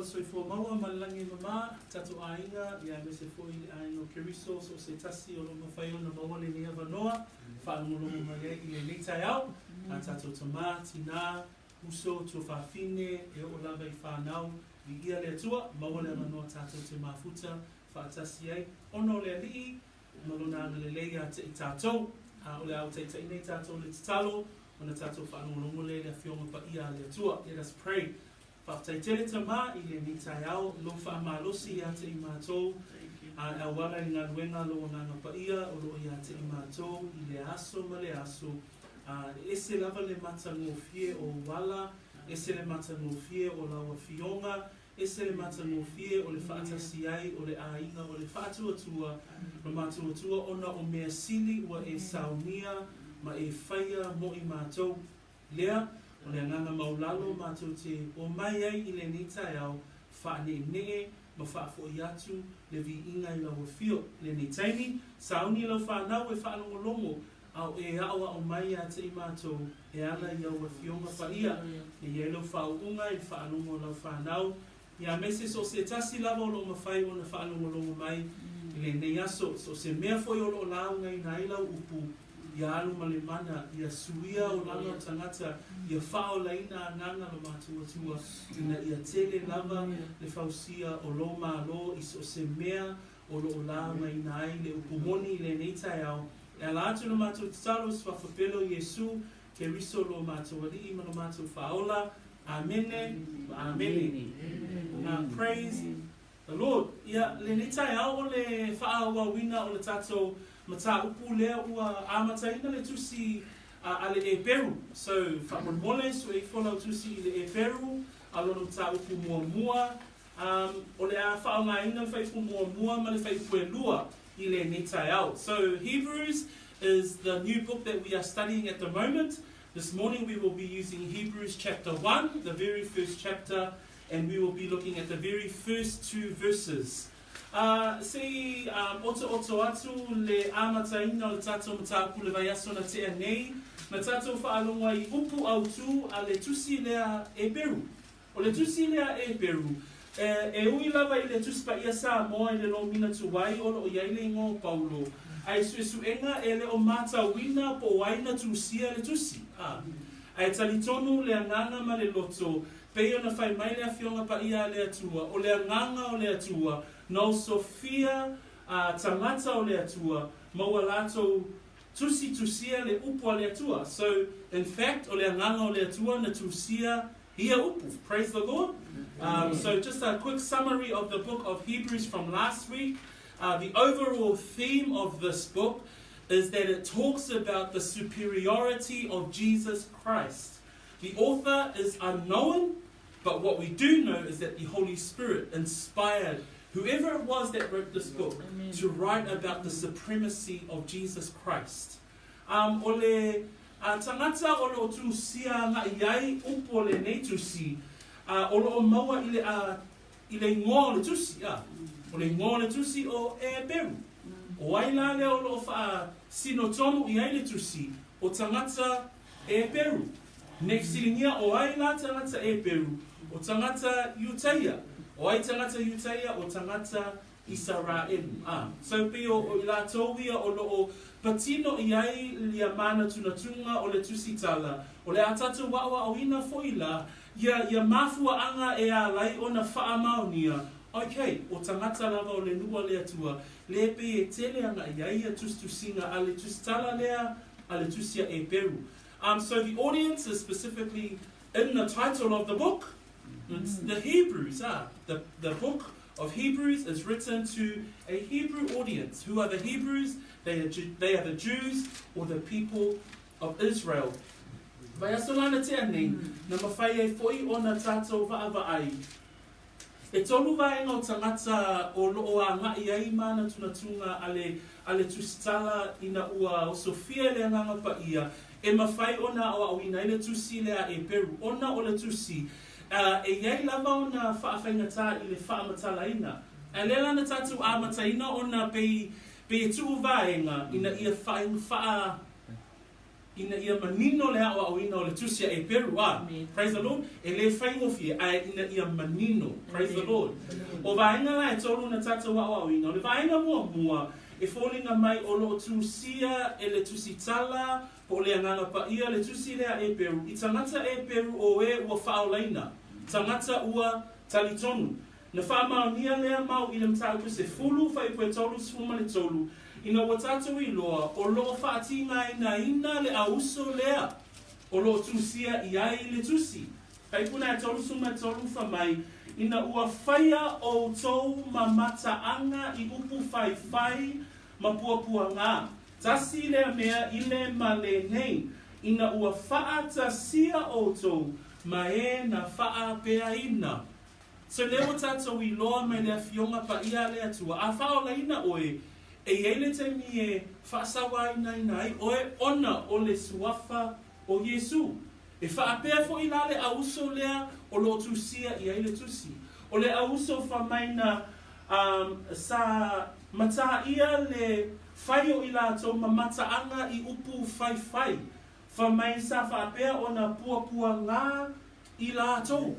le soifua maua ma le lagi e mama, tatou aiga, ia aemaise foi le aiga o Keriso, so o se tasi o lo o mafai ona maua lenei avanoa, faalogologo mai ai i lenei taeao, a tatou tama, tina, uso, tuafafine, e oo lava i fanau, viia le Atua, maua le avanoa tatou te mafuta faatasi ai, ona o le Alii ma Lona agalelei ia te i tatou. A o le a utaitaina i tatou le tatalo, ona tatou faalogologo lea i le Afioga Paia a le Atua. Let us pray. Faafetai tele Tama i lenei taeao, lou faamalosi ia te i matou, a e auala i le galuega a lou Agaga Paia o lo o ia te i matou i le aso ma le aso. A e ese lava le matagofie o ou ala, ese le matagofie o lau Afioga, Ese le matagofie o le faatasi ai o le aiga o le faatuatua ma matuatua ona o mea sili ua e saunia ma e faia mo i matou. Lea, o le agaga maulalo matou te omai ai i lenei taeao faaneenee ma faafoi atu le viiga i lau afio. I lenei taimi, sauni lau fanau e faalogologo a o e aoao mai ia te i matou e ala i au Afioga Paia, e i ai lau faauuga i le faalogo a lau fanau, ia aemaise so o se tasi lava o lo o mafai ona faalogologo mai i lenei aso, so o se mea foi o lo o laugaina ai lau upu, ia alu ma le mana, ia suia olaga o tagata, ia faaolaina agaga lo matou Atua, ina ia tele lava le fausia o lou Malo i so o se mea o lo o laugaina ai le upu moni i lenei taeao, E ala atu lo matou tatalo i Suafa pele o Iesu Keriso lo matou Alii ma lo matou Faaola. Amene ma amene. Praise the Lord. Ia, lenei taeao o le faaauauina o le tatou mataupu lea ua amataina le tusi a le Eperu. So, faamolemole, sue ifo lau tusi i le Eperu a lona mataupu muamua. Um, o le a faaaogaina le fuaiupu muamua ma le fuaiupu e lua i lenei taeao. So, Hebrews is the new book that we are studying at the moment. This morning we will be using Hebrews chapter 1, the very first chapter, and we will be looking at the very first two verses. Uh, se i um, otooto atu le amataina o le tatou mataupu le vaiaso na tea nei, na tatou faalogo ai i upu autū a le tusi lea Eperu. O le tusi lea a Eperu, e ui lava i le Tusi Paia Samoa i le lomina tuai o lo o i ai le igoa o Paulo, a i suesuega e le o matauina po o ai na tusia le tusi, a. Ae talitonu le agaga ma le loto, pei ona fai mai le Afioga Paia a le Atua, o le agaga o le Atua, na osofia a tagata o le Atua ma ua latou tusitusia le upu a le Atua. So, in fact, o le agaga o le Atua na tusia ia upu. Praise the Lord. So just a quick summary of the book of Hebrews from last week. The overall theme of this book is that it talks about the superiority of Jesus Christ. The author is unknown, but what we do know is that the Holy Spirit inspired whoever it was that wrote this book Amen. to write about the supremacy of Jesus Christ. Um, o le A tangata o lo o tusia agai ai upu o lenei tusi, a o lo o maua i le, a, i le igoa o le tusi, a. O le igoa o le tusi o Eperu. O ai la lea o lo o faasino tonu i ai le tusi, o tagata Eperu. Nei fesiligia o ai la tagata Eperu, o tagata Iutaia. O ai tagata Iutaia, o tagata Isaraelu, a. So pei o, o i latou ia o lo o patino i ai ia mānatunatuga o le tusitala, o le a tatou aʻoaʻoina foi la, ia, ia mafuaaga e ala ai ona faamaonia, ok, o tagata lava o le nuu a le Atua, le pei e tele agaʻi ai ia tusitusiga a le tusitala lea a le tusi a Eperu. So the audience is specifically in the title of the book, it's the Hebrews, ah, the, the book of Hebrews is written to a Hebrew audience. Who are the Hebrews? They are, they are the Jews or the people of Israel. Vaiaso la na tea nei, na mafai ai foi ona tatou vaavaai. E tolu vaega o tagata o lo o agaʻi ai mānatunatuga a le, a le tusitala ina ua osofia e le Agaga Paia e mafai ona aoaoina ai le tusi lea a Eperu, ona o le tusi, a e i ai lava ona faafaigata i le faamatalaina. Ae lea la na tatou amataina ona pei, pei e tuu vaega ina ia faa, Ina ia manino le aoaoina o le Tusi a Eperu, a, praise the Lord, e le faigofie, ae ina ia manino, praise the Lord. O vaega la e tolu na tatou aoaoina, o le vaega muamua, e foliga mai o lo o tusia e le Tusitala po o le Agaga Paia le Tusi lea a Eperu i tagata Eperu o e ua faaolaina, tagata ua talitonu. Na faamaonia lea mau i le mataupu 10, fuaiupu e 33, ina ua tatou iloa o lo o faatigainaina le auso lea o lo o tusia i ai le tusi. Fuaiupu na e 33 fai mai, Ina ua faia outou ma mataaga i upu faifai ma puapuaga, tasi lea mea i le ma lenei, ina ua faatasia outou ma e na faapeaina. So lea ua tatou iloa mai le Afioga Paia a le Atua, a faaolaina oe, e i ai le taimi e faasauainaina ai oe ona o le Suafa o Iesu. E faapea foi la le auso lea o lo o tusia i ai le Tusi. O le auso fai mai na sa mataia le fai o i latou ma mataaga i upu faifai, fai mai sa faapea ona puapuagā i latou.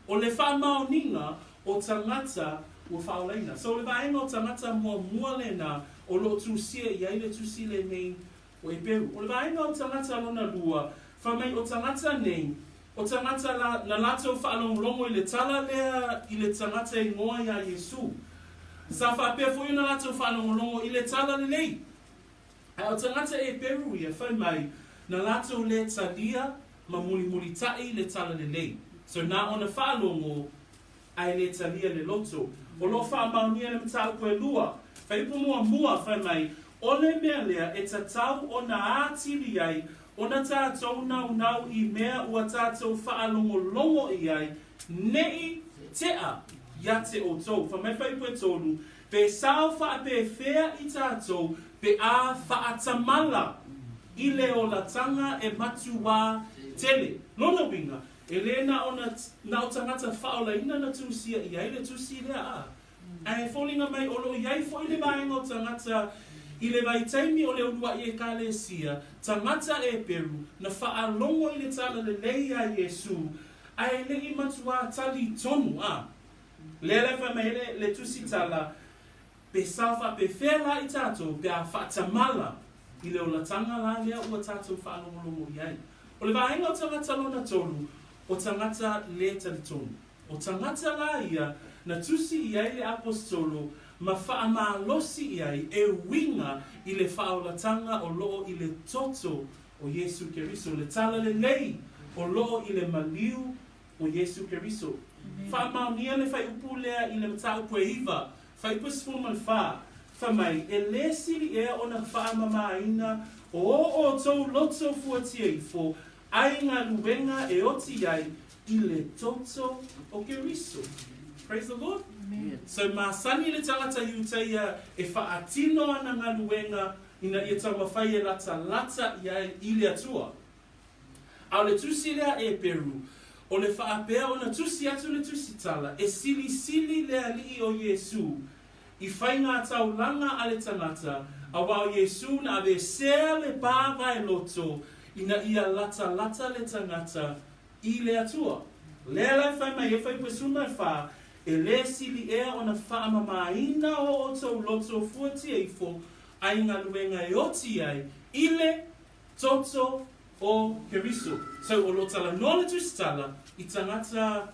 O le faamaoniga o tagata ua faaolaina. So o le vaega o tagata muamua lena o lo o tusia i ai le tusi lenei o Eperu. O le vaega o tagata lona lua, fai mai o tagata nei, o tagata la, na latou faalogologo i le tala lea i le tagata igoa iā Iesu. Sa faapea foi ona latou faalogologo i le tala lelei. Ae o tagata Eperu ia, fai mai, na latou lē talia ma mulimulitaʻi le tala lelei. So na ona faalogo ae lē talia le loto. O lo o faamaonia le mataupu e lua. Fuaiupu muamua, fai mai, o le mea lea e tatau ona atili ai ona tatou naunau i mea ua tatou faalogologo i ai, neʻi teʻa ia te outou. Fai mai fuaiupu e tolu, Pe sao faapefea i tatou pe a faatamala i le olataga e matuā tele. Lona uiga, e le na ona na o tagata faaolaina na tusia i ai le tusi lea a. Ae foliga mai o lo o i ai foi le vaega o tagata i le vaitaimi o le uluaʻi Ekalesia, tagata Eperu, na faalogo i le tala lelei iā Iesu, ae le i matuā talitonu a. Lea la e fai mai ai le Tusitala, Pe sao faapefea la i tatou pe a faatamala i le olataga la lea ua tatou faalogologo i ai. O le vaega o tagata lona tolu, o tagata lē talitonu. O tagata la ia na tusi i ai le Aposetolo ma faamalosi i ai e uiga i le faaolataga o lo o i le toto o Iesu Keriso, le tala lelei o lo o i le maliu o Iesu Keriso. Faamaonia le fuaiupu lea i le mataupu e iva, fuaiupu e 14, fai mai, E lē sili ea ona faamamaina o ō outou loto fuatia ifo ai galuega e oti ai i le toto o Keriso. Praise the Lord. So masani le tagata Iutaia e faatino ana galuega ina ia taumafai e latalata i ai i le Atua. A o le tusi lea Eperu, o le faapea ona tusi atu le Tusitala e silisili le Alii o Iesu i faiga taulaga a le tagata, auā o Iesu na aveesea le pā vaeloto ina ia latalata le tagata i le Atua. Lea la e fai mai ai fuaiupu e 14, E lē sili ea ona faamamaina o outou loto fuatia ifo ai galuega e oti ai i le Toto o Keriso. So o lo o talanoa le Tusitala i tagata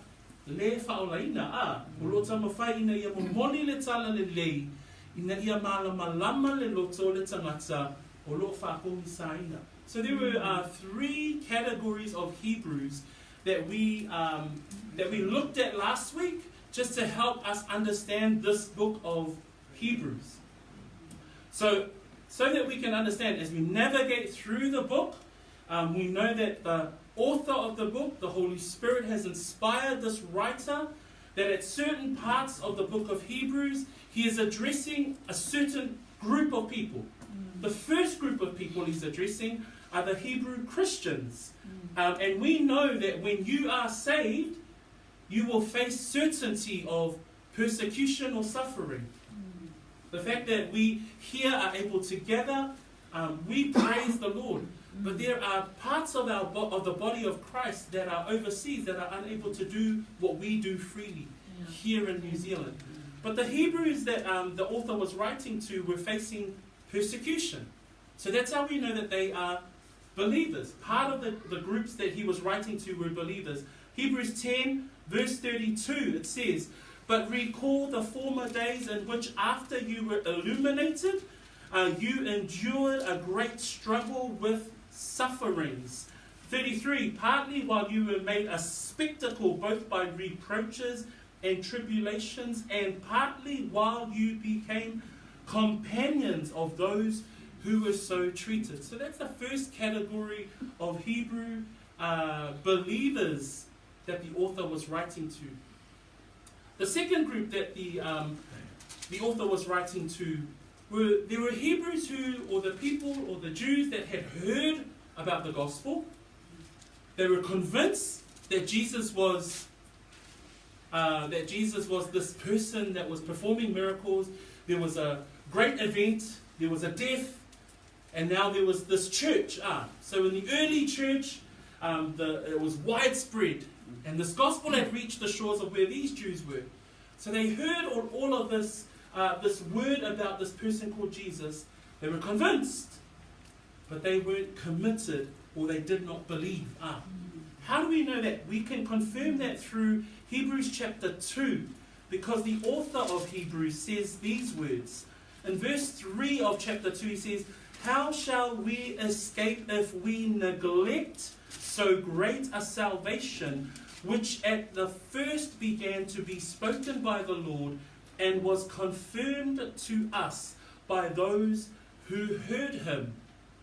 lē faaolaina, a, o lo o taumafai ina ia momoli le tala lelei ina ia malamalama le loto o le tagata o lo o faakogisaina. So there were three categories of Hebrews that we that we looked at last week just to help us understand this book of Hebrews. So, so that we can understand as we navigate through the book, we know that the author of the book, the Holy Spirit, has inspired this writer that at certain parts of the book of Hebrews, he is addressing a certain group of people. The first group of people he's addressing are the Hebrew Christians. And we know that when you are saved, you will face certainty of persecution or suffering. The fact that we here are able to gather, we praise the Lord. But there are parts of, our bo- of the body of Christ that are overseas that are unable to do what we do freely yeah. here in New Zealand. But the Hebrews that um, the author was writing to were facing persecution. So that's how we know that they are believers. Part of the, the groups that he was writing to were believers. Hebrews 10, verse 32, it says, But recall the former days in which, after you were illuminated, uh, you endured a great struggle with sufferings. 33, partly while you were made a spectacle both by reproaches and tribulations, and partly while you became companions of those who were so treated. So that's the first category of Hebrew uh, believers that the author was writing to. The second group that the, um, the author was writing to were there were Hebrews who, or the people, or the Jews that had heard about the gospel. They were convinced that Jesus was uh, that Jesus was this person that was performing miracles. There was a great event. There was a death, and now there was this church. Ah, so in the early church, um, the, it was widespread, and this gospel had reached the shores of where these Jews were. So they heard all, all of this, uh, this word about this person called Jesus. They were convinced, but they weren't committed or they did not believe. Ah. How do we know that? We can confirm that through Hebrews chapter 2, because the author of Hebrews says these words. In verse 3 of chapter 2, he says, How shall we escape if we neglect so great a salvation, which at the first began to be spoken by the Lord and was confirmed to us by those who heard him?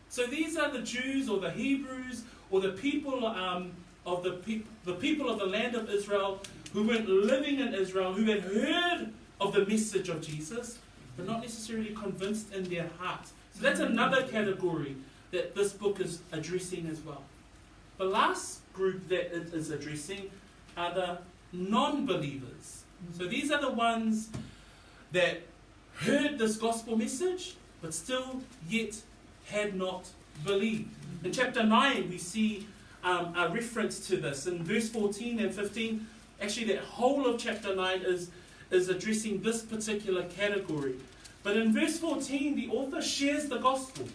So these are the Jews or the Hebrews or the people um, of the, pe- the people of the land of Israel who weren't living in Israel, who had heard of the message of Jesus, but not necessarily convinced in their heart. So that's another category that this book is addressing as well. The last group that it is addressing are the non believers. So these are the ones that heard this gospel message, but still yet had not believed. In chapter 9, we see um, a reference to this. In verse 14 and 15, actually, that whole of chapter 9 is, is addressing this particular category. But in verse 14, the author shares the gospel.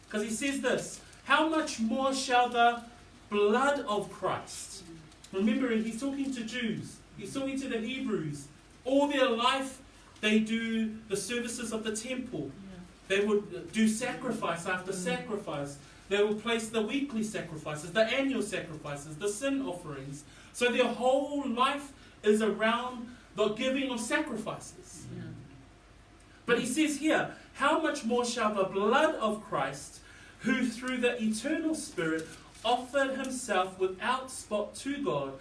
Because he says this How much more shall the blood of Christ? Remember, he's talking to Jews, he's talking to the Hebrews. All their life, they do the services of the temple. They would do sacrifice after mm. sacrifice. They would place the weekly sacrifices, the annual sacrifices, the sin offerings. So their whole life is around the giving of sacrifices. Yeah. But he says here, how much more shall the blood of Christ, who through the eternal Spirit offered himself without spot to God,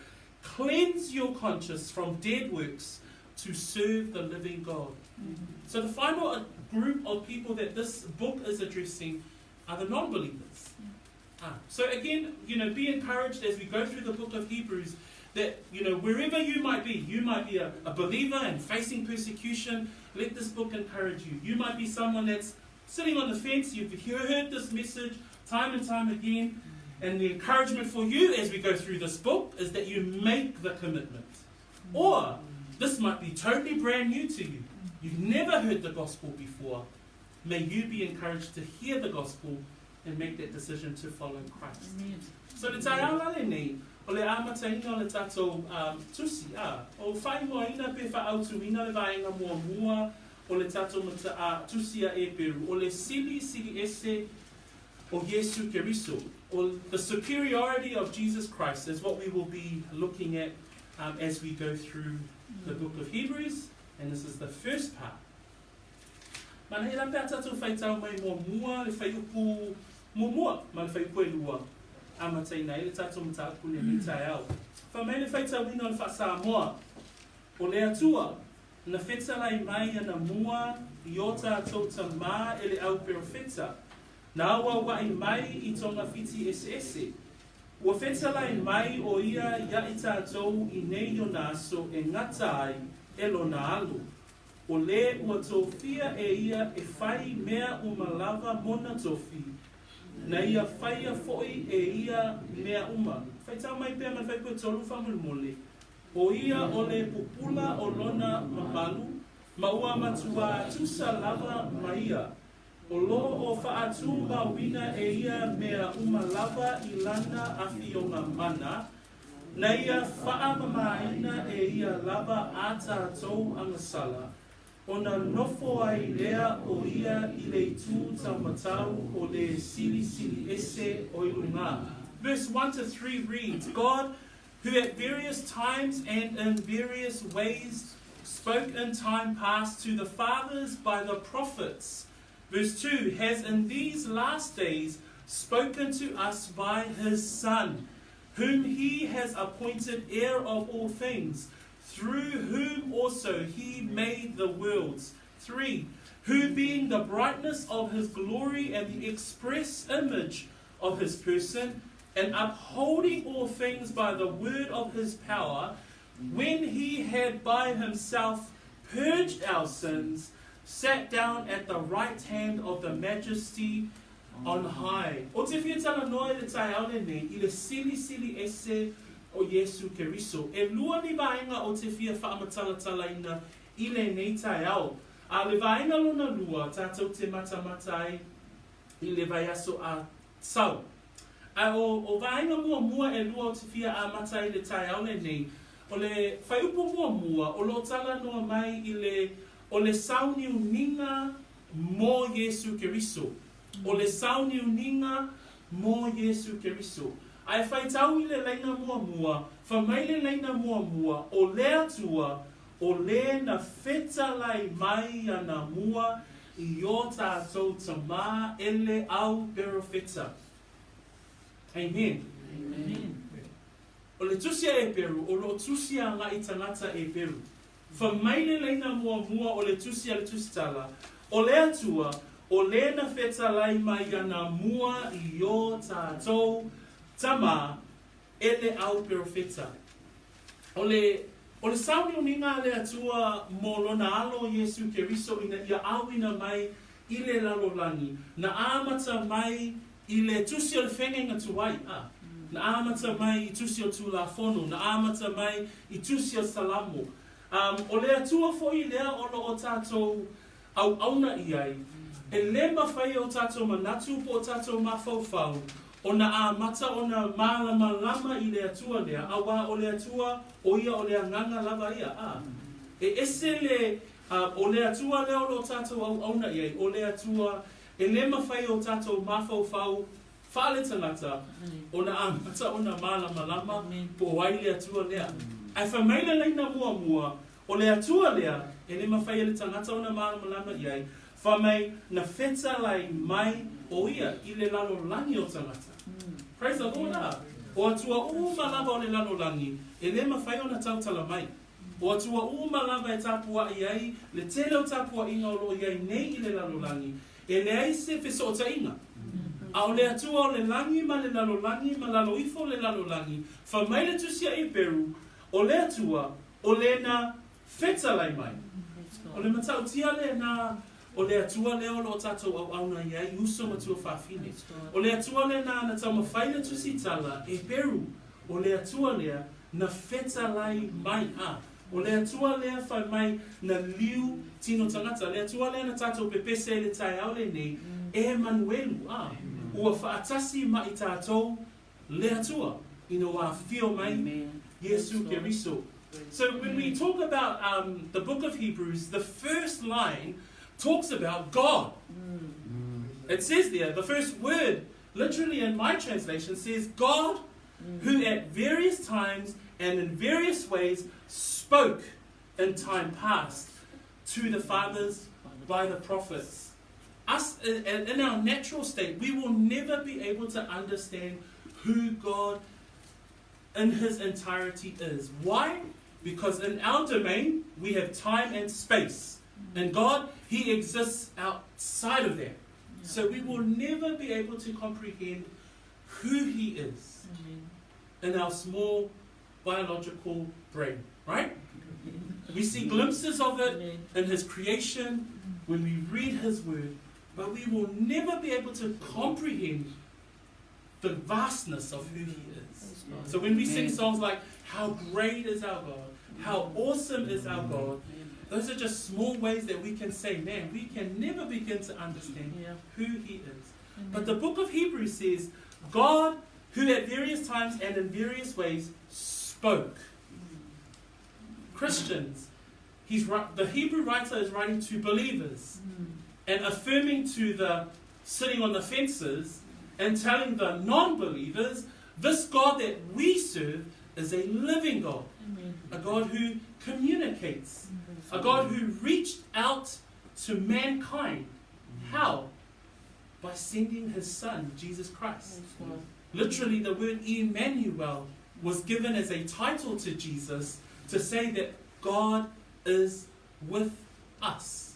cleanse your conscience from dead works to serve the living God? Mm-hmm. So the final uh, group of people that this book is addressing are the non believers. Yeah. Ah, so again, you know, be encouraged as we go through the book of Hebrews that, you know, wherever you might be, you might be a, a believer and facing persecution. Let this book encourage you. You might be someone that's sitting on the fence. You've heard this message time and time again. And the encouragement for you as we go through this book is that you make the commitment. Or this might be totally brand new to you. You've never heard the gospel before. May you be encouraged to hear the gospel and make that decision to follow Christ. Amen. So le taeao la lenei, o le amataina o le tātou um, tusi, a, o whaingoaina pe whaautuina le vaenga mua mua o le tātou mata, a, tusi a Eperu, o le sili sili ese o Yesu Keriso, or the superiority of Jesus Christ is what we will be looking at um, as we go through the book of Hebrews, and this is the first part. Mana he pea tātou whaitau mai mua mua, le whai upu mua mua, ma le whai upu e lua. A matai nei le tātou mataupu le ni taeao. Wha mei le whaitauina o le whaasamoa, o le atua, na whetalai mai ana mua i o tātou tamā e le au perofeta. Nā ua wai mai i tonga whiti ese ese. Ua whetalai mai o ia ia i tātou i nei o nā aso e ngata ai e lona alu. O le ua tofia e ia e whai mea uma lava mona tofi. Na ia faia foi e ia mea uma. Faitau mai pea ma le fuaiupu e tolu faamolemole. O ia o le pupula o lona mamalu, ma ua matuā tusa lava ma ia. O lo o faatumauina e ia mea uma lava i lana afioga mana, na ia faamamaina e ia lava a tatou agasala, ona nofo ai lea o ia i le itu taumatau o le Silisili Ese o i luga. Verse 1 to 3 reads, God, who at various times and in various ways spoke in time past to the fathers by the prophets, verse 2, has in these last days spoken to us by his Son, whom he has appointed heir of all things, through whom also he made the worlds. 3. Who being the brightness of his glory and the express image of his person, and upholding all things by the word of his power, when he had by himself purged our sins, sat down at the right hand of the majesty on high. Ou te fia talanoa i le taeao lenei i le silisili ese o Iesu Keriso. E lua ni vaega ou te fia faamatalatalaina i lenei taeao. A o le vaega lona lua tatou te matamata ai i le vaiaso a sau. A o, o vaega muamua e lua ou te fia amata ai i le taeao lenei, o le fuaiupu muamua o lo o talanoa mai i le, o le sauniuniga mo Iesu Keriso. O le sauniuniga mo Iesu Keriso. A e faitau i le laina muamua, fai mai le laina muamua, o le Atua, o le na fetalai mai ana mua i o tatou tamā e le au perofeta. Amen. Amen. O le Tusi a Eperu, o lo o tusi agai tagata Eperu. Fai mai le laina muamua o le Tusi a le Tusitala, O le Atua, o le na fetalai mai ana mua i o tatou tamā e le au perofeta. O le, o le sauniuniga a le Atua mo Lona Alo Iesu Keriso ina ia auina mai i le lalolagi, na amata mai i le Tusi o le Feagaiga Tuai, a, na amata mai i Tusi o Tulafono, na amata mai i Tusi o Salamo. Um, o le Atua foi lea o lo o tatou auauna i ai, e lē mafai e o tatou manatu po o tatou mafaufau ona amata ona mālamalama i le Atua lea, auā o le Atua, o ia o le Agaga lava ia, a. E ese le, a, o le Atua lea o lo o tatou auauna i ai, o le Atua e lē mafai e o tatou mafaufau faale-tagata ona amata ona mālamalama po o ai le Atua lea. Ae fai mai le laina muamua, O le Atua lea e lē mafai e le tagata ona mālamalama i ai, fai mai na fetalai mai o ia i le lalolagi o tagata. Praise the Lord, a! O Atua uma lava o le lalolagi e lē mafai ona tautala mai. O Atua uma lava e tapuaʻi ai le tele o tapuaʻiga o lo o i ai nei i le lalolagi, e leai se fesootaiga. A o le Atua o le lagi ma le lalolagi ma lalo ifo o le lalolagi, fai mai le Tusi a Eperu, o le Atua, O le na fetalai mai. O le matautia lena o le Atua lea o lo o tatou auauna i ai, uso ma tuafafine. O le Atua lena na taumafai le Tusitala, Eperu, o le Atua lea na fetalai mai, a. O le Atua lea fai mai na liu tino tagata. Le Atua lea na tatou pepese ai le taeao lenei, Emanuelu, a. Ua faatasi ma i tatou le Atua ina ua afifio mai Iesu Keriso. So when we talk about um, the book of Hebrews, the first line talks about God. It says there, the first word, literally in my translation, says God, who at various times and in various ways spoke in time past to the fathers by the prophets. Us, in our natural state, we will never be able to understand who God in his entirety is. Why? Because in our domain, we have time and space. And God, He exists outside of that. So we will never be able to comprehend who He is Amen. in our small biological brain, right? We see glimpses of it in His creation when we read His Word, but we will never be able to comprehend the vastness of who He is. So when we sing songs like, How great is our God, how awesome is our God, those are just small ways that we can say, man, we can never begin to understand who He is. But the book of Hebrews says, God, who at various times and in various ways spoke. Christians, he's, the Hebrew writer is writing to believers and affirming to the sitting on the fences and telling the non believers this God that we serve is a living God, Amen. a God who communicates, a God who reached out to mankind. How? By sending his son, Jesus Christ. Literally, the word Emmanuel was given as a title to Jesus to say that God is with us.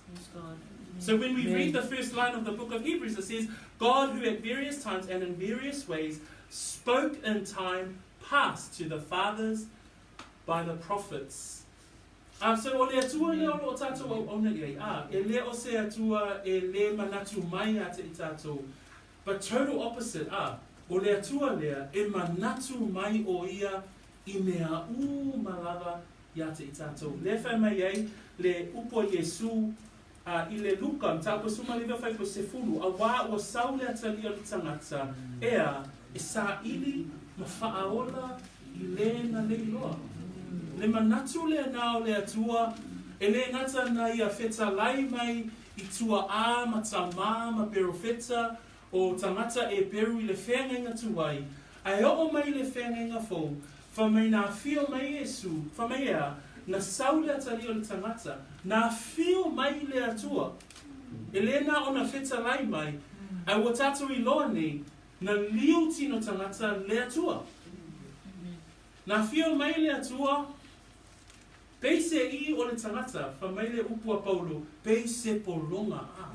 So when we read the first line of the book of Hebrews, it says, God who at various times and in various ways spoke in time past to the fathers by the prophets. Ah, so o le atua ia o lo o tātou au auna i ai. Ah, e le o se atua e le manatu mai a te i tātou. But total opposite, ah, o le atua lea e manatu mai o ia i mea uma lava ia te i tātou. Le whai mai ai, le upo Iesu, a i le Luka, mataupu 19 fuaiupu 10, auā ua sau le atalia o le tagata, ea, e saili ma faaola i lē na leiloa. Le manatu lenā o le Atua, e lē gata na ia fetalai mai i tuaʻā ma tamā ma perofeta o tagata e peru i le feagaiga tuai, ae oo mai i le feagaiga fou, fai mai na afio mai Iesu, fai mai ea, na sau le atalii o le tagata, na afio mai le Atua. E lē na ona fetalai mai, ae ua tatou iloa nei, na liu tino tagata le Atua. Na afio mai le Atua, pei se i o le tagata, fai mai le upu a Paulo, pei se pologa, a.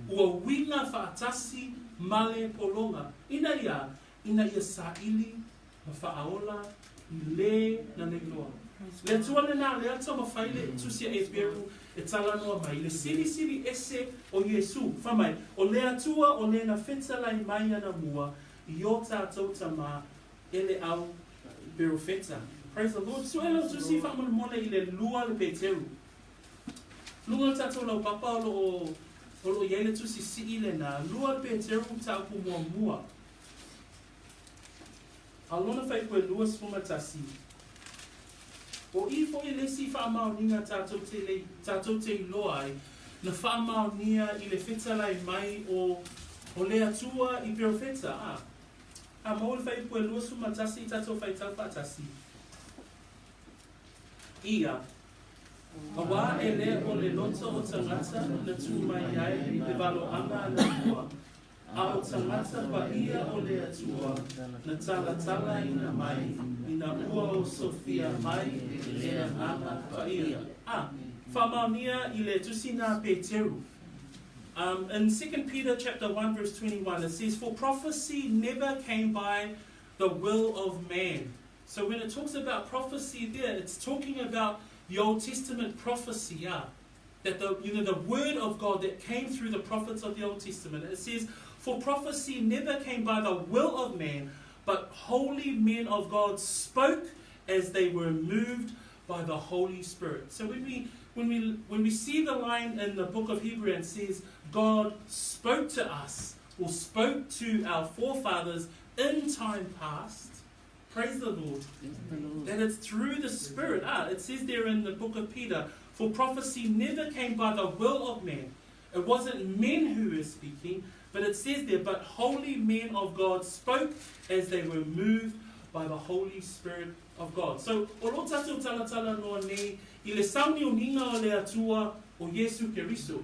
Ua uiga faatasi ma le pologa, ina ia, ina ia saili ma faaola i lē na leiloa. Le Atua lenā lea taumafai le Tusi a Eperu e talanoa mai, le silisili ese o Iesu, fai mai, o le Atua o lē na fetalai mai anamua i ō tātou tamā e le au perofeta. Praise the Lord. Sue lau tusi faamolemole i le lua le Peteru. Luga o le tatou laupapa o lo o o lo o i ai le tusi sii lenā, lua le Peteru mataupu muamua. A lona fuaiupu e 21, O i foi le isi faamaoniga tatou te le, tatou te iloa ai, na faamaonia i le fetalai mai o, o le Atua i Perofeta, a. A maua le fuaiupu e 21 i tatou faitau faatasi. Ia. Auā e le o le loto o tagata na tū mai ai le valoaga a le Atua, a o tagata paia o le Atua na talatalaina mai ina ua osofia mai e le Agaga Paia. A, faamaonia i le tusi na Peteru. In 2 Peter chapter 1 verse 21 it says, For prophecy never came by the will of man. So when it talks about prophecy there, it's talking about the Old Testament prophecy, yeah. That the, you know, the word of God that came through the prophets of the Old Testament. It says, For prophecy never came by the will of man, but holy men of God spoke as they were moved by the Holy Spirit. So when we when we when we see the line in the book of Hebrew and says God spoke to us or spoke to our forefathers in time past, Praise the Lord. the Lord. That it's through the Spirit. Ah, it says there in the book of Peter, for prophecy never came by the will of man. It wasn't men who were speaking, but it says there, but holy men of God spoke as they were moved by the Holy Spirit of God. So, o lo tatou talatalanoa nei i le sauniuniga o le Atua o Iesu Keriso.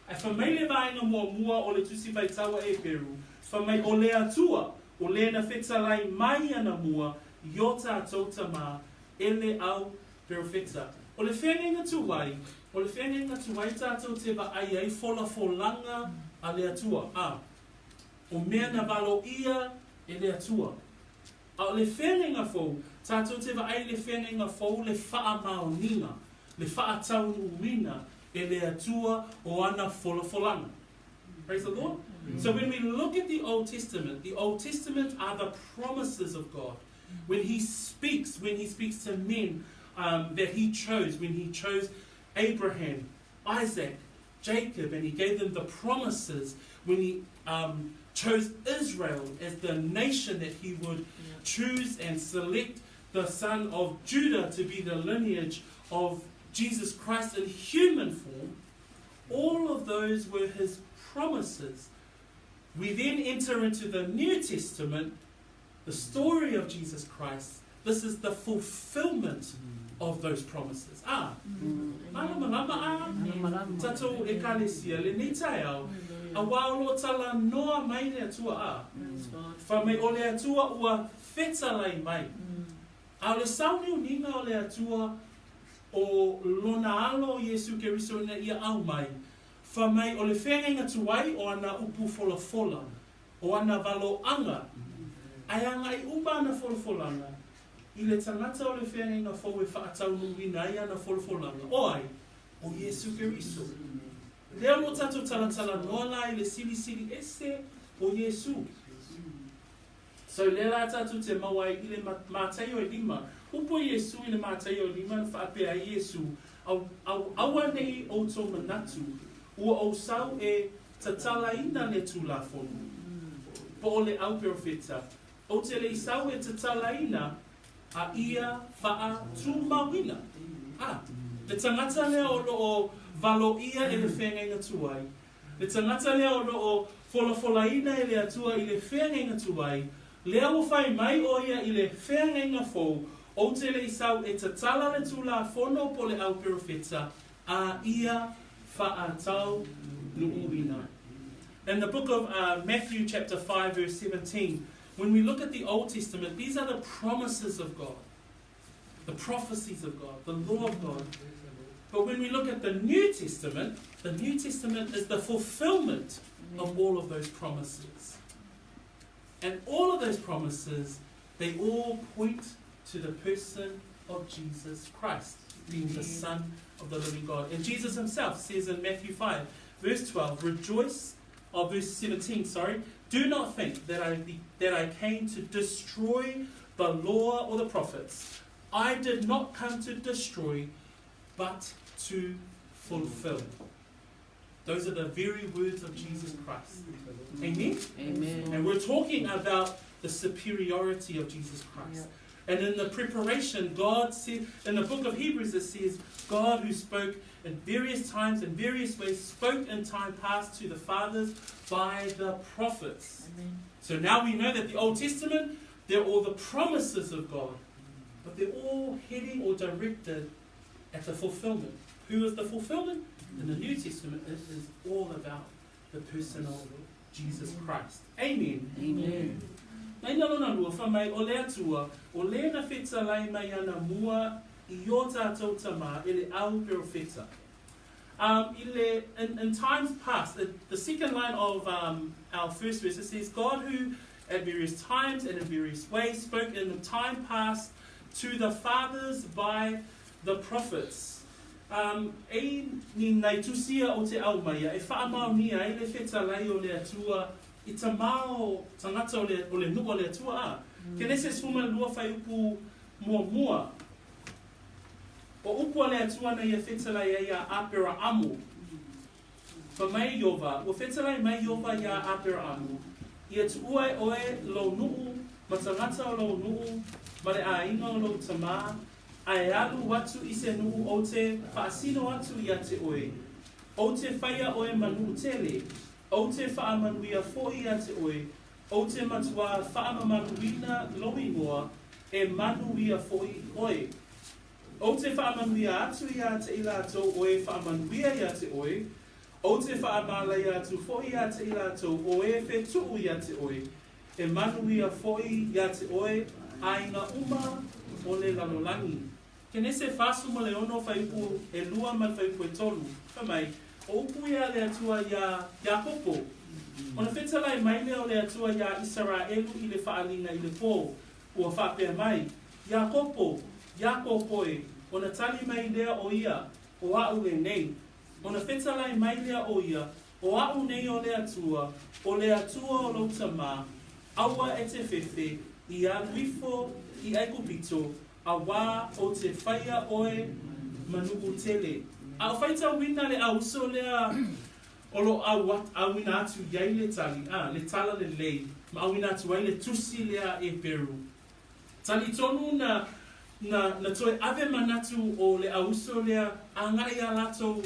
Ae fai mai le vaega muamua o le Tusi Faitaua e Peru, fai mai o le Atua o lē na fetalai mai anamua i ō tātou tamā e le au perofeta. O le feagaiga tuai, o le feagaiga tuai tātou te vaai ai folafolaga a le Atua, ā, o mea na valoia e le Atua. A o le feagaiga fou, tātou te vaai i le feagaiga fou le faamaoniga, le faataunuuina e le Atua o ana folafolaga. Praise the Lord. So when we look at the Old Testament, the Old Testament are the promises of God. When he speaks, when he speaks to men that he chose, when he chose Abraham, Isaac, Jacob, and he gave them the promises, when he chose Israel as the nation that he would choose and select the son of Judah to be the lineage of Jesus Christ in human form, all of those were his promises. We then enter into the New Testament, the story of Jesus Christ. This is the fulfillment of those promises. Ah, malamalama a tatou ekalesia lenei taeao, auā o lo o talanoa mai le Atua a. Fai mai o le Atua ua fetalai mai. A o le sauniuniga o le Atua o Lona Alo o Iesu Keriso ina ia aumai, fai mai o le feagaiga tuai o ana upu folafola, o ana valoaga, ae agaʻi uma ana folafolaga i le tagata o le feagaiga fou e faataunuuina ai ana folafolaga, o ai? O Iesu Keriso. Lea o lo o tatou talatalanoa la i le silisili ese o Iesu. So lea la tatou te maua ai i le Mataio e lima. Upu o Iesu i le Mataio e lima na faapea ai Iesu, Au, au, aua nei outou manatu, ua ou sau e tatalaina le Tulafono, po o le au perofeta, ou te le i sau e tatalaina a ia faatumauina. A, le tagata lea o lo o valoia e le feagaiga tuai, Le tagata lea o lo o folafolaina e le Atua i le feagaiga tuai, lea ua fai mai ʻo ia i le feagaiga fou, Ou te le i sau e tatala le Tulafono po le au perofeta, a ia faataunuuina. In the book of Matthew chapter 5 verse 17, when we look at the Old Testament, these are the promises of God, the prophecies of God, the law of God. But when we look at the New Testament, the New Testament is the fulfillment of all of those promises. And all of those promises, they all point to the person of Jesus Christ, being the Son of the living God. And Jesus himself says in Matthew 5, verse 12, rejoice, or verse 17, sorry, do not think that I, be, that I came to destroy the law or the prophets. I did not come to destroy, but to fulfill. Those are the very words of Jesus Christ. Amen? Amen. And we're talking about the superiority of Jesus Christ. And in the preparation, God said, in the book of Hebrews, it says, God who spoke at various times in various ways, spoke in time past to the fathers by the prophets. Amen. So now we know that the Old Testament, they're all the promises of God, but they're all heading or directed at the fulfillment. Who is the fulfillment? In the New Testament, it is all about the person of Jesus Christ. Amen. Amen. Nai na lona lua, fai mai, o le Atua, o le na fetalai mai ana mua i o tātou tamā e le au perofeta. I le, in, in times past, it, the second line of our first verse, it says, God who at various times and in various ways spoke in the time past to the fathers by the prophets. E ni nei tusia o te aumaia e whaamaonia ai le fetalai o le Atua i tamā o tangata o le, o le nuu o le Atua a. Kenese 12 whaiupu muamua. O upu a le Atua na ia fetalai ai iā Aperaamu. Fai mai Ieova, Ua fetalai mai Ieova iā Aperaamu, Ia tuua e oe lou nuu ma tagata o lou nuu ma le aiga o lou tamā, a e alu atu i se nuu ou te faasino atu ia te oe. Ou te whaia oe ma nuu tele, ou te faamanuia foi ia te oe, ou te matuā faamamaluina lou ingoa, e manuia foi oe. Ou te faamanuia atu ia te i latou o e faamanuia ia te oe, ou te faamalaia atu foi ia te i latou o e fetuu ia te oe, e manuia foi ia te oe aiga uma o le lalolagi. Kenese 46 fuaiupu e lua ma le fuaiupu e tolu, fai mai, O upu ia a le Atua iā Iakopo. Ona fetalai mai lea o le Atua iā Isaraelu i le faaaliga i le pō, ua faapea mai, Iakopo, Iakopo e, ona tali mai lea o ia, O aʻu lenei. Ona fetalai mai lea o ia, O a'u nei o le Atua, o le Atua o lou tamā, aua e te fefe i alu ifo i Aikupito, auā ou te faia oe ma nuʻu tele. A o faitauina le auso lea o lo o auina atu i ai le tali, a, le tala lelei, ma auina atu ai le tusi lea a Eperu. Talitonu na, na, na toe ave manatu o le auso lea agai iā latou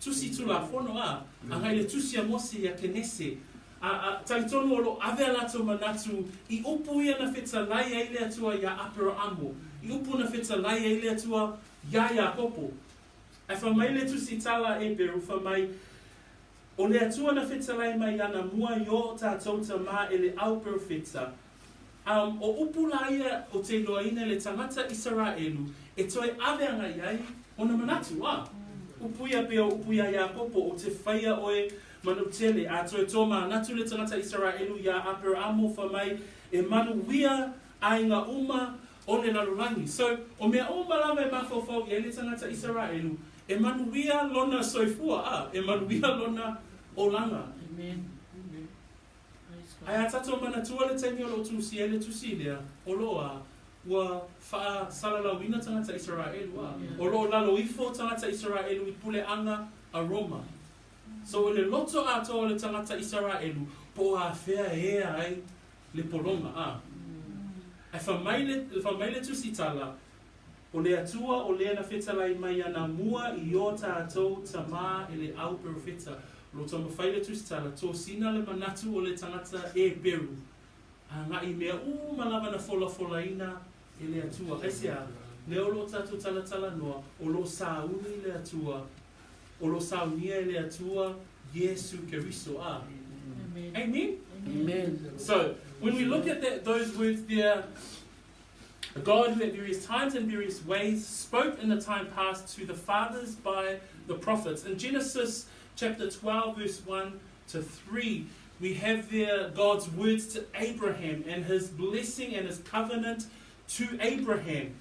tusi Tulafono, a, agai i le tusi a Mose iā Kenese. A, a, talitonu o lo o ave a latou manatu i upu ia na fetalai ai le Atua iā Aperaamo, i upu na fetalai ai le Atua iā Iakopo. Ae fai mai le tusi tala a Eperu, fai mai, O le Atua na fetalai mai anamua i ō tātou tamā e le au perofeta, Um, o upu la ia o te iloaina e le tagata Isaraelu e toe ave agai ai ona manatu, a. Upu ia pei o upu iā Iakopo, o te whaia oe manu tele, a toe tō manatu le tagata Isaraelu iā Aperaamo fa mai e manuia aiga uma o le lalolagi. So, o mea uma lava e mafaufau i ai le tagata Isaraelu, e manuia lona soifua, a, e manuia lona olaga. Amen. Ae a tatou manatua le taimi o lo o tusia ai le tusi lea, o lo a, ua faasalalauina tagata Isaraelu, a, o lo o lalo ifo tagata Isaraelu i puleaga a Roma. So o le loto atoa o le tagata Isaraelu po o afea e ea ai le pologa, a. Ae fai mai le, fai mai le tusi tala, O le Atua o lea na fetalai mai anamua i ō tātou tamā e le au perofeta, lo taumafai le tusitala, tosina le manatu o le tagata Eperu, agai i mea uma lava na folafolaina e le Atua. Aisea? Lea o lo o tatou talatalanoa, o lo o sauni le Atua, o lo o saunia e le Atua Iesu Keriso. A. Amen? Amen. So, when we look at that, those words there, God who at various times and various ways spoke in the time past to the fathers by the prophets. In Genesis chapter 12, verse 1 to 3, we have there God's words to Abraham and his blessing and his covenant to Abraham.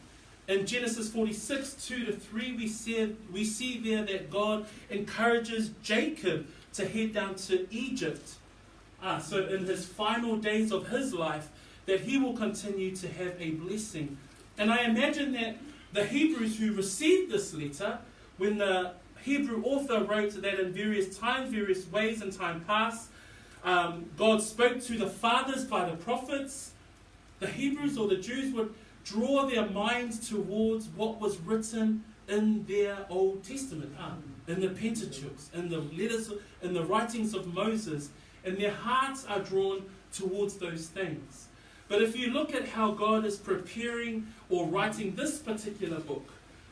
In Genesis 46, 2 to 3, we see, we see there that God encourages Jacob to head down to Egypt. Ah, so in his final days of his life, that he will continue to have a blessing. And I imagine that the Hebrews who received this letter, when the Hebrew author wrote that in various times, various ways in time past, um, God spoke to the fathers by the prophets, the Hebrews or the Jews would draw their minds towards what was written in their Old Testament, uh, in the Pentateuch, in the letters, in the writings of Moses, and their hearts are drawn towards those things. But if you look at how God is preparing or writing this particular book,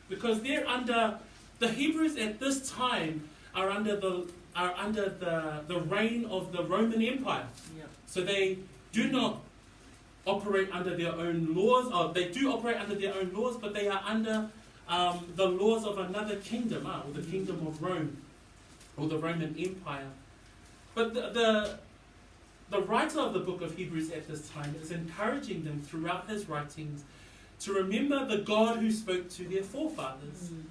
because they're under, the Hebrews at this time are under the, are under the, the reign of the Roman Empire. Yeah. So they do not operate under their own laws, or they do operate under their own laws, but they are under um, the laws of another kingdom, ah, or the kingdom of Rome, or the Roman Empire. But the, the, the writer of the book of Hebrews at this time is encouraging them throughout his writings to remember the God who spoke to their forefathers. Mm.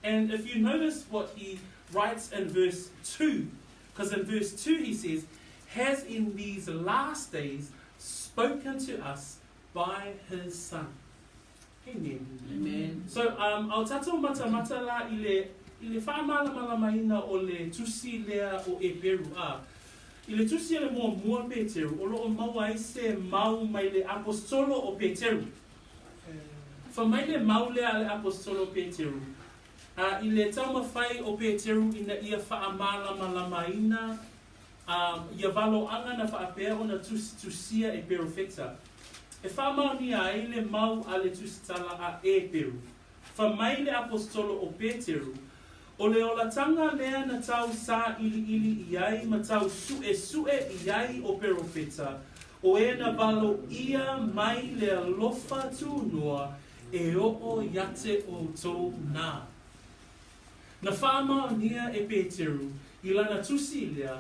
And if you notice what he writes in verse 2, because in verse 2 he says, Has in these last days spoken to us by his Son. Amen. Amen. So, um, ao tatou matamata la i le, i le faamalamalamaina o le tusi lea o Eperu, a. I le tusi a le muamua Peteru, o lo o maua ai se mau mai le aposetolo o Peteru. Fai mai le mau lea a le aposetolo o Peteru, a i le taumafai o Peteru ina ia faamalamalamaina a ia valoaga na faapea ona tusitusia e Perofeta, e faamaonia ai le mau a le tusitala a Eperu. Fai mai le aposetolo o Peteru, O le olataga lea na tau sailiili i ai ma tau suesue i ai o Perofeta, o e na valoia mai le alofa tunoa e oo ia te outou na. Na faamaonia e Peteru i lana tusi lea,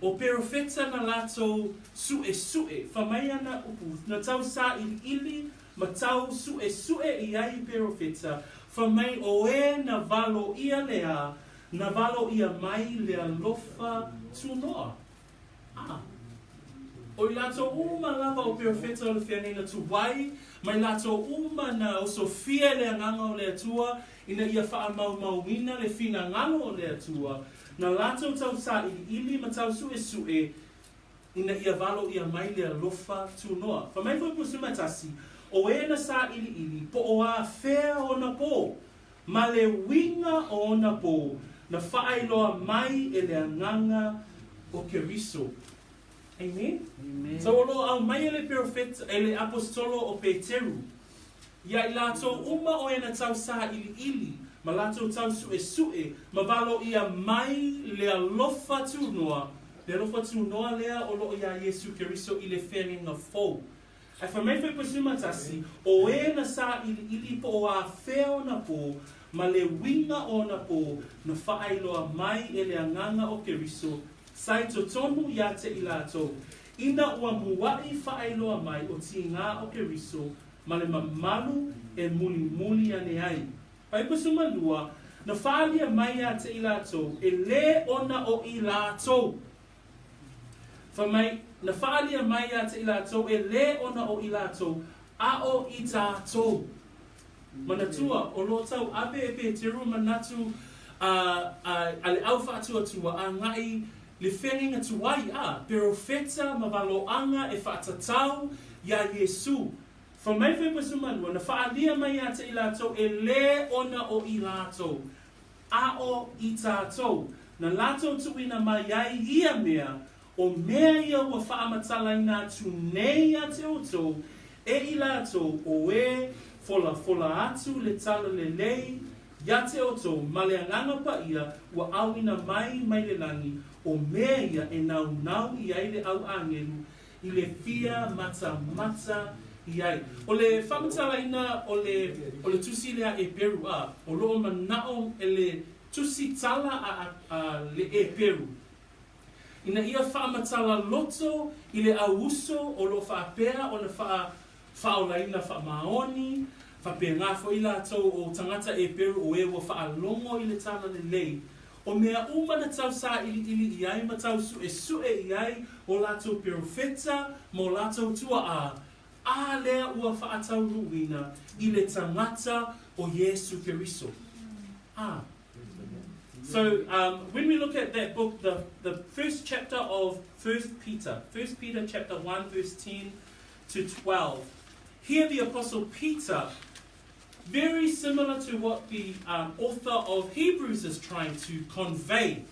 o Perofeta na latou suesue, fai mai ana upu, na tau sailiili ma tau suesue i ai Perofeta, fai mai o e na valoia lea Na valoia mai le alofa tunoa. A. O i latou uma lava o perofeta o le feagaiga tuai, ma i latou uma na osofia e le Agaga o le Atua ina ia faamaumauina le finagalo o le Atua, na latou tau sailiili ma tau suesue ina ia valoia mai le alofa tunoa. Fai mai Fuaiupu 11, O e na sailiili, po o afea ona po, ma le uiga o ona po, na faailoa mai e le Agaga o Keriso. Amen? Amen. So o lo o aumaia le perofeta, e le aposetolo o Peteru, iā i latou uma o e na tau sailiili, ma latou tau suesue, ma valoia mai le alofa tunoa, le alofa tunoa lea o lo o iā Iesu Keriso i le feagaiga fou. Ae fai mai Fuaiupu 11, O e na sailiili po o afea ona po, ma le uiga o ona po, na faailoa mai e le Agaga o Keriso, sa i totonu iā te i latou, ina ua muaʻi faailoa mai o tigā o Keriso ma le mamalu e mulimuli ane ai. Fuaiupu 12, Na faaalia mai iā te i latou, e lē ona o i latou. Fai mai, na faaalia mai iā te i latou, e lē ona o i latou, a o i tatou. Manatua, o lo o tauave e Peteru manatu a, a, a le au faatuatua agai le feagaiga tuai, a, perofeta ma valoaga e faatatau iā Iesu. Fai mai Fuaiupu 12, na faaalia mai iā te i latou, e lē ona o i latou. A o i tatou, na latou tuuina mai ai ia mea, o mea ia ua faamatalaina atu nei ia te outou, e i latou o e folafola atu le talalelei ia te outou ma le Agaga Paia ua auina mai mai le lagi, o mea ia e naunau i ai le au agelu i le fia matamata i ai. O le faamatalaina o le, o le tusi lea Eperu, a, o lo o manao e le tusi tala a, a, a le Eperu, ina ia faamatala loto i le auuso o lo o faapea ona faa, faaolaina faamaoni, faapena foi latou o tagata Eperu o e ua faalogo i le talalelei. O mea uma na tau sailiili i ai ma tau suesue i ai o latou perofeta ma o latou tuaa, a lea ua faataunuuina i le tagata o Iesu Keriso. A. So when we look at that book, the, the first chapter of First Peter, First Peter chapter 1, verse 10 to 12, here the Apostle Peter, very similar to what the author of Hebrews is trying to convey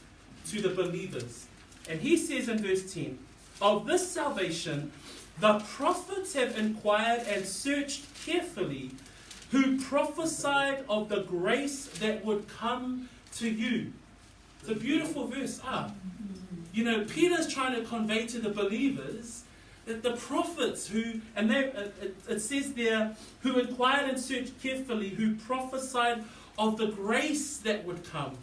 to the believers. And he says in verse 10, Of this salvation, the prophets have inquired and searched carefully, who prophesied of the grace that would come to you. It's a beautiful verse. Ah, you know, Peter's trying to convey to the believers that the prophets who, and they, it, it says there, who inquired and searched carefully, who prophesied of the grace that would come.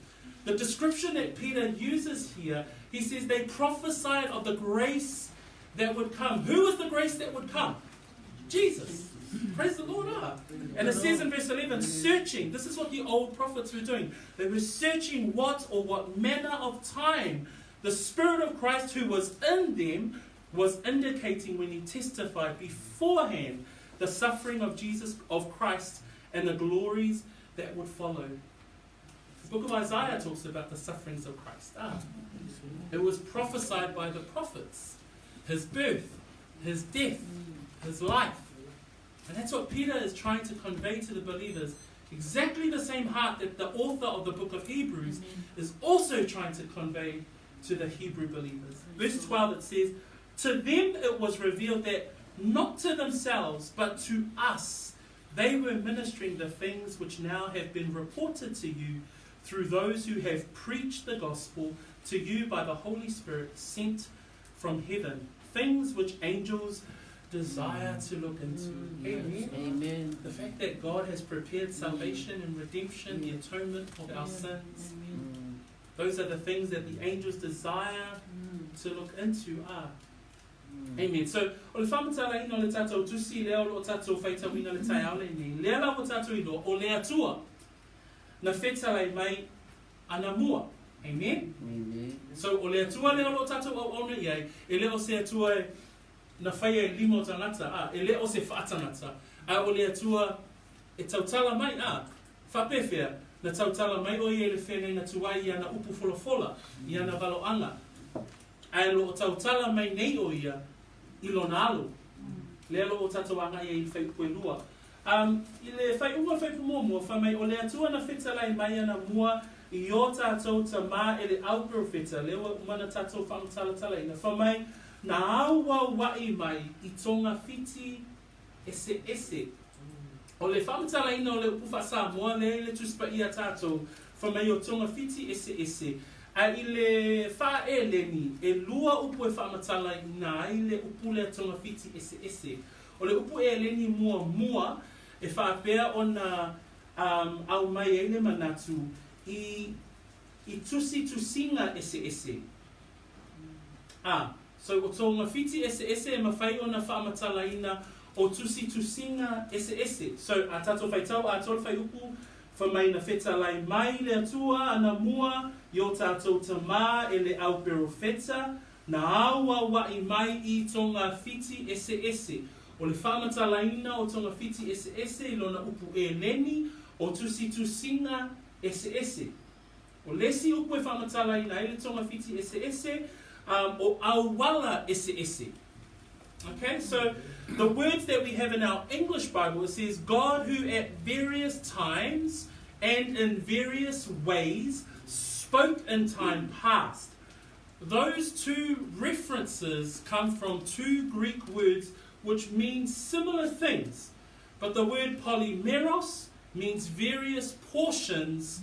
The description that Peter uses here, he says they prophesied of the grace that would come. Who was the grace that would come? Jesus. Praise the Lord. Ah. And it says in verse 11, searching. This is what the old prophets were doing. They were searching what or what manner of time the Spirit of Christ who was in them was indicating when he testified beforehand the suffering of Jesus, of Christ, and the glories that would follow. The book of Isaiah talks about the sufferings of Christ. Ah, it was prophesied by the prophets. His birth, his death, his life. And that's what Peter is trying to convey to the believers. Exactly the same heart that the author of the book of Hebrews is also trying to convey to the Hebrew believers. Verse 12 it says, To them it was revealed that not to themselves, but to us, they were ministering the things which now have been reported to you through those who have preached the gospel to you by the Holy Spirit sent from heaven, things which angels desire to look into. Amen. Amen. The fact that God has prepared salvation and redemption, the atonement of our sins. Amen. Those are the things that the angels desire to look into. Ah. Amen. So, o le faamatalaina o le tatou tusi lea o lo o tatou faitauina le taeao lenei, lea la ua tatou iloa, o le Atua na fetalai mai. Anamua. Amen? Amen. So, o le Atua lea o lo o tatou auauna i ai, e le o se Atua e na faia i lima o tagata, a, e le o se faatagata, a o le Atua e tautala mai, a, faapefea, na tautala mai o ia i le feagaiga tuai i ana upu folafola, i ana valoaga, ae o lo o tautala mai nei o ia i lona alo. Lea lo o tatou agai ai i le fuaiupu e lua. Um, i le faaiuga o le fuaiupu muamua, fai mai, o le Atua na fetalai mai anamua i ō tātou tamā e le au perofeta, lea ua uma ona tatou faamatalatalaina, fai mai, na auaua'i mai i togafiti eseese. O le faamatalaina o le upu faa-Samoa lea i le Tusi Paia a tatou, fai mai o togafiti eseese. A i le faa-Eleni, e lua upu e faamatalaina ai le upu lea togafiti eseese. O le upu Eleni muamua e faapea ona aumai ai le manatu i i tusitusiga eseese. A, so o togafiti eseese e mafai ona faamatalaina o tusitusiga eseese. So, a tatou faitau atoa le fuaiupu, fai mai na fetalai mai le Atua anamua i o tatou tamā e le au perofeta, Na auaua'i mai i togafiti eseese. O le faamatalaina o togafiti eseese i lona upu Eleni, o tusitusiga eseese. O le isi upu e faamatalaina ai le togafiti eseese, um, o auala eseese. Okay, so the words that we have in our English Bible, it says, God who at various times and in various ways spoke in time past. Those two references come from two Greek words which mean similar things, but the word polymeros means various portions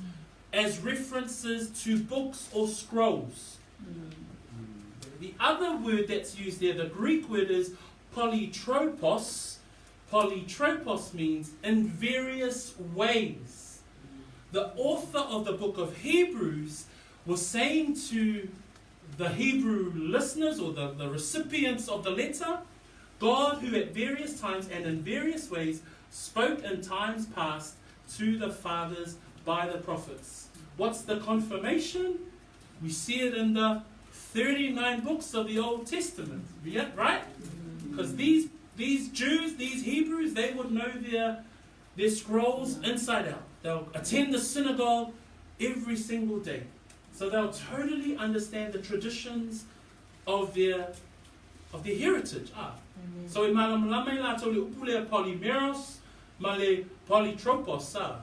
as references to books or scrolls. The other word that's used there, the Greek word is polytropos. Polytropos means in various ways. The author of the book of Hebrews was saying to the Hebrew listeners or the, the recipients of the letter, God, who at various times and in various ways spoke in times past to the fathers by the prophets. What's the confirmation? We see it in the 39 books of the Old Testament, yeah, right? Because these, these Jews, these Hebrews, they would know their, their scrolls inside out. They'll attend the synagogue every single day. So they'll totally understand the traditions of their of their heritage. Ah. So e malamalama i latou le upu lea polymeros ma le polytropos. Ah.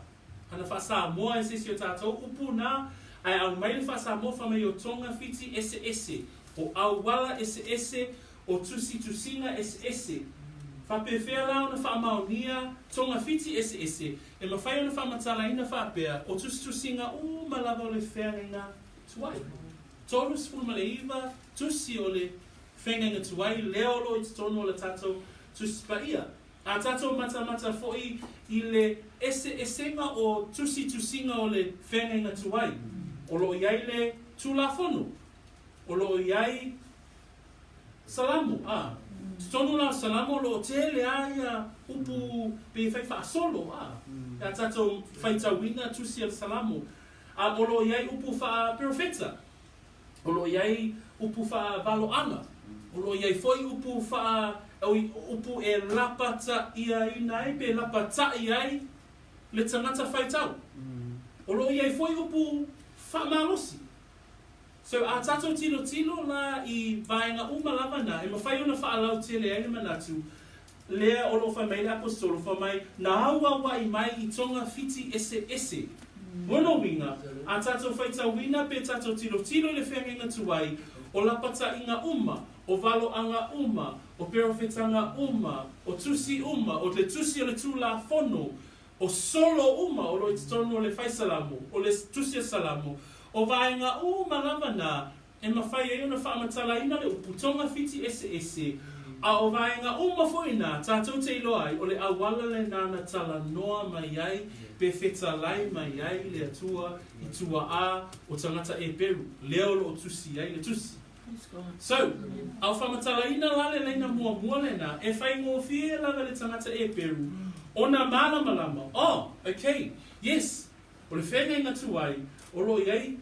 Ana faa-Samoa e se isi o tatou upu na, ae aumai le faa-Samoa fai mai o togafiti eseese, o auala eseese, o tusitusiga eseese. Faapefea la ona faamaonia togafiti eseese e mafai ona faamatalaina faapea o tusitusiga uma lava o le feagaiga tuai? 39 tusi o le feagaiga tuai lea o lo o i totonu o le tatou Tusi Paia. A tatou matamata foi i le eseesega o tusitusiga o le feagaiga tuai, o lo o i ai le Tulafono, o lo o i ai Salamo, a. Totonu la o Salamo o lo o tele a ia upu pe fai faasolo, a. A tatou faitauina tusi o le Salamo, a o lo o i ai upu faa-perofeta, o lo o i ai upu faavaloaga, o lo o i ai foi upu faa, oi, upu e lapata'iaina ai pe lapata'i ai le tagata faitau. O lo o i ai foi upu faamalosi. So, a tatou tilotilo la i vaega uma lava na, e mafai ona faalautele ai le manatu, lea o lo o fai mai le Aposetolo, fai mai, na auaua'i mai i togafiti eseese. Lona uiga, a tatou faitauina pe tatou tilotilo i le feagaiga tuai, o lapata'iga uma, o valoaga uma, o perofetaga uma, o tusi uma, o le tusi o le Tulafono, o solo uma o lo o i totonu o le Faisalamo, o le Tusi a Salamo, o vaega uma lava na e mafai ai ona faamatalaina le upu togafiti eseese, a o vaega uma foi na tatou te iloa ai o le auala lena na talanoa mai ai pe fetalai mai ai le Atua i tuaā o tagata Eperu, lea o lo o tusi ai le tusi. So, a o faamatalaina la le laina muamua lena, e faigofie lava le tagata Eperu ona malamalama, oh, okay, yes. O le feagaiga tuai, o lo o i ai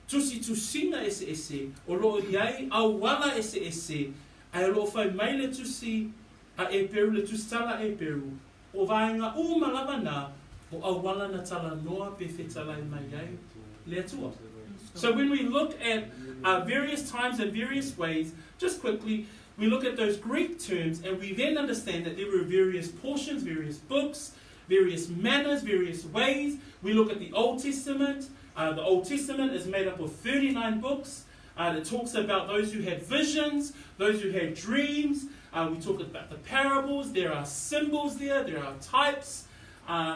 tusitusiga eseese, o lo o i ai auala eseese, ae o lo o fai mai le tusi a Eperu, le tusitala a Eperu, o vaega uma lava na, o auala na talanoa pe fetalai mai ai le Atua. So when we look at various times and various ways, just quickly, we look at those Greek terms and we then understand that there were various portions, various books, various manners, various ways. We look at the Old Testament. The Old Testament is made up of 39 books. It talks about those who had visions, those who had dreams. We talk about the parables. There are symbols there. There are types.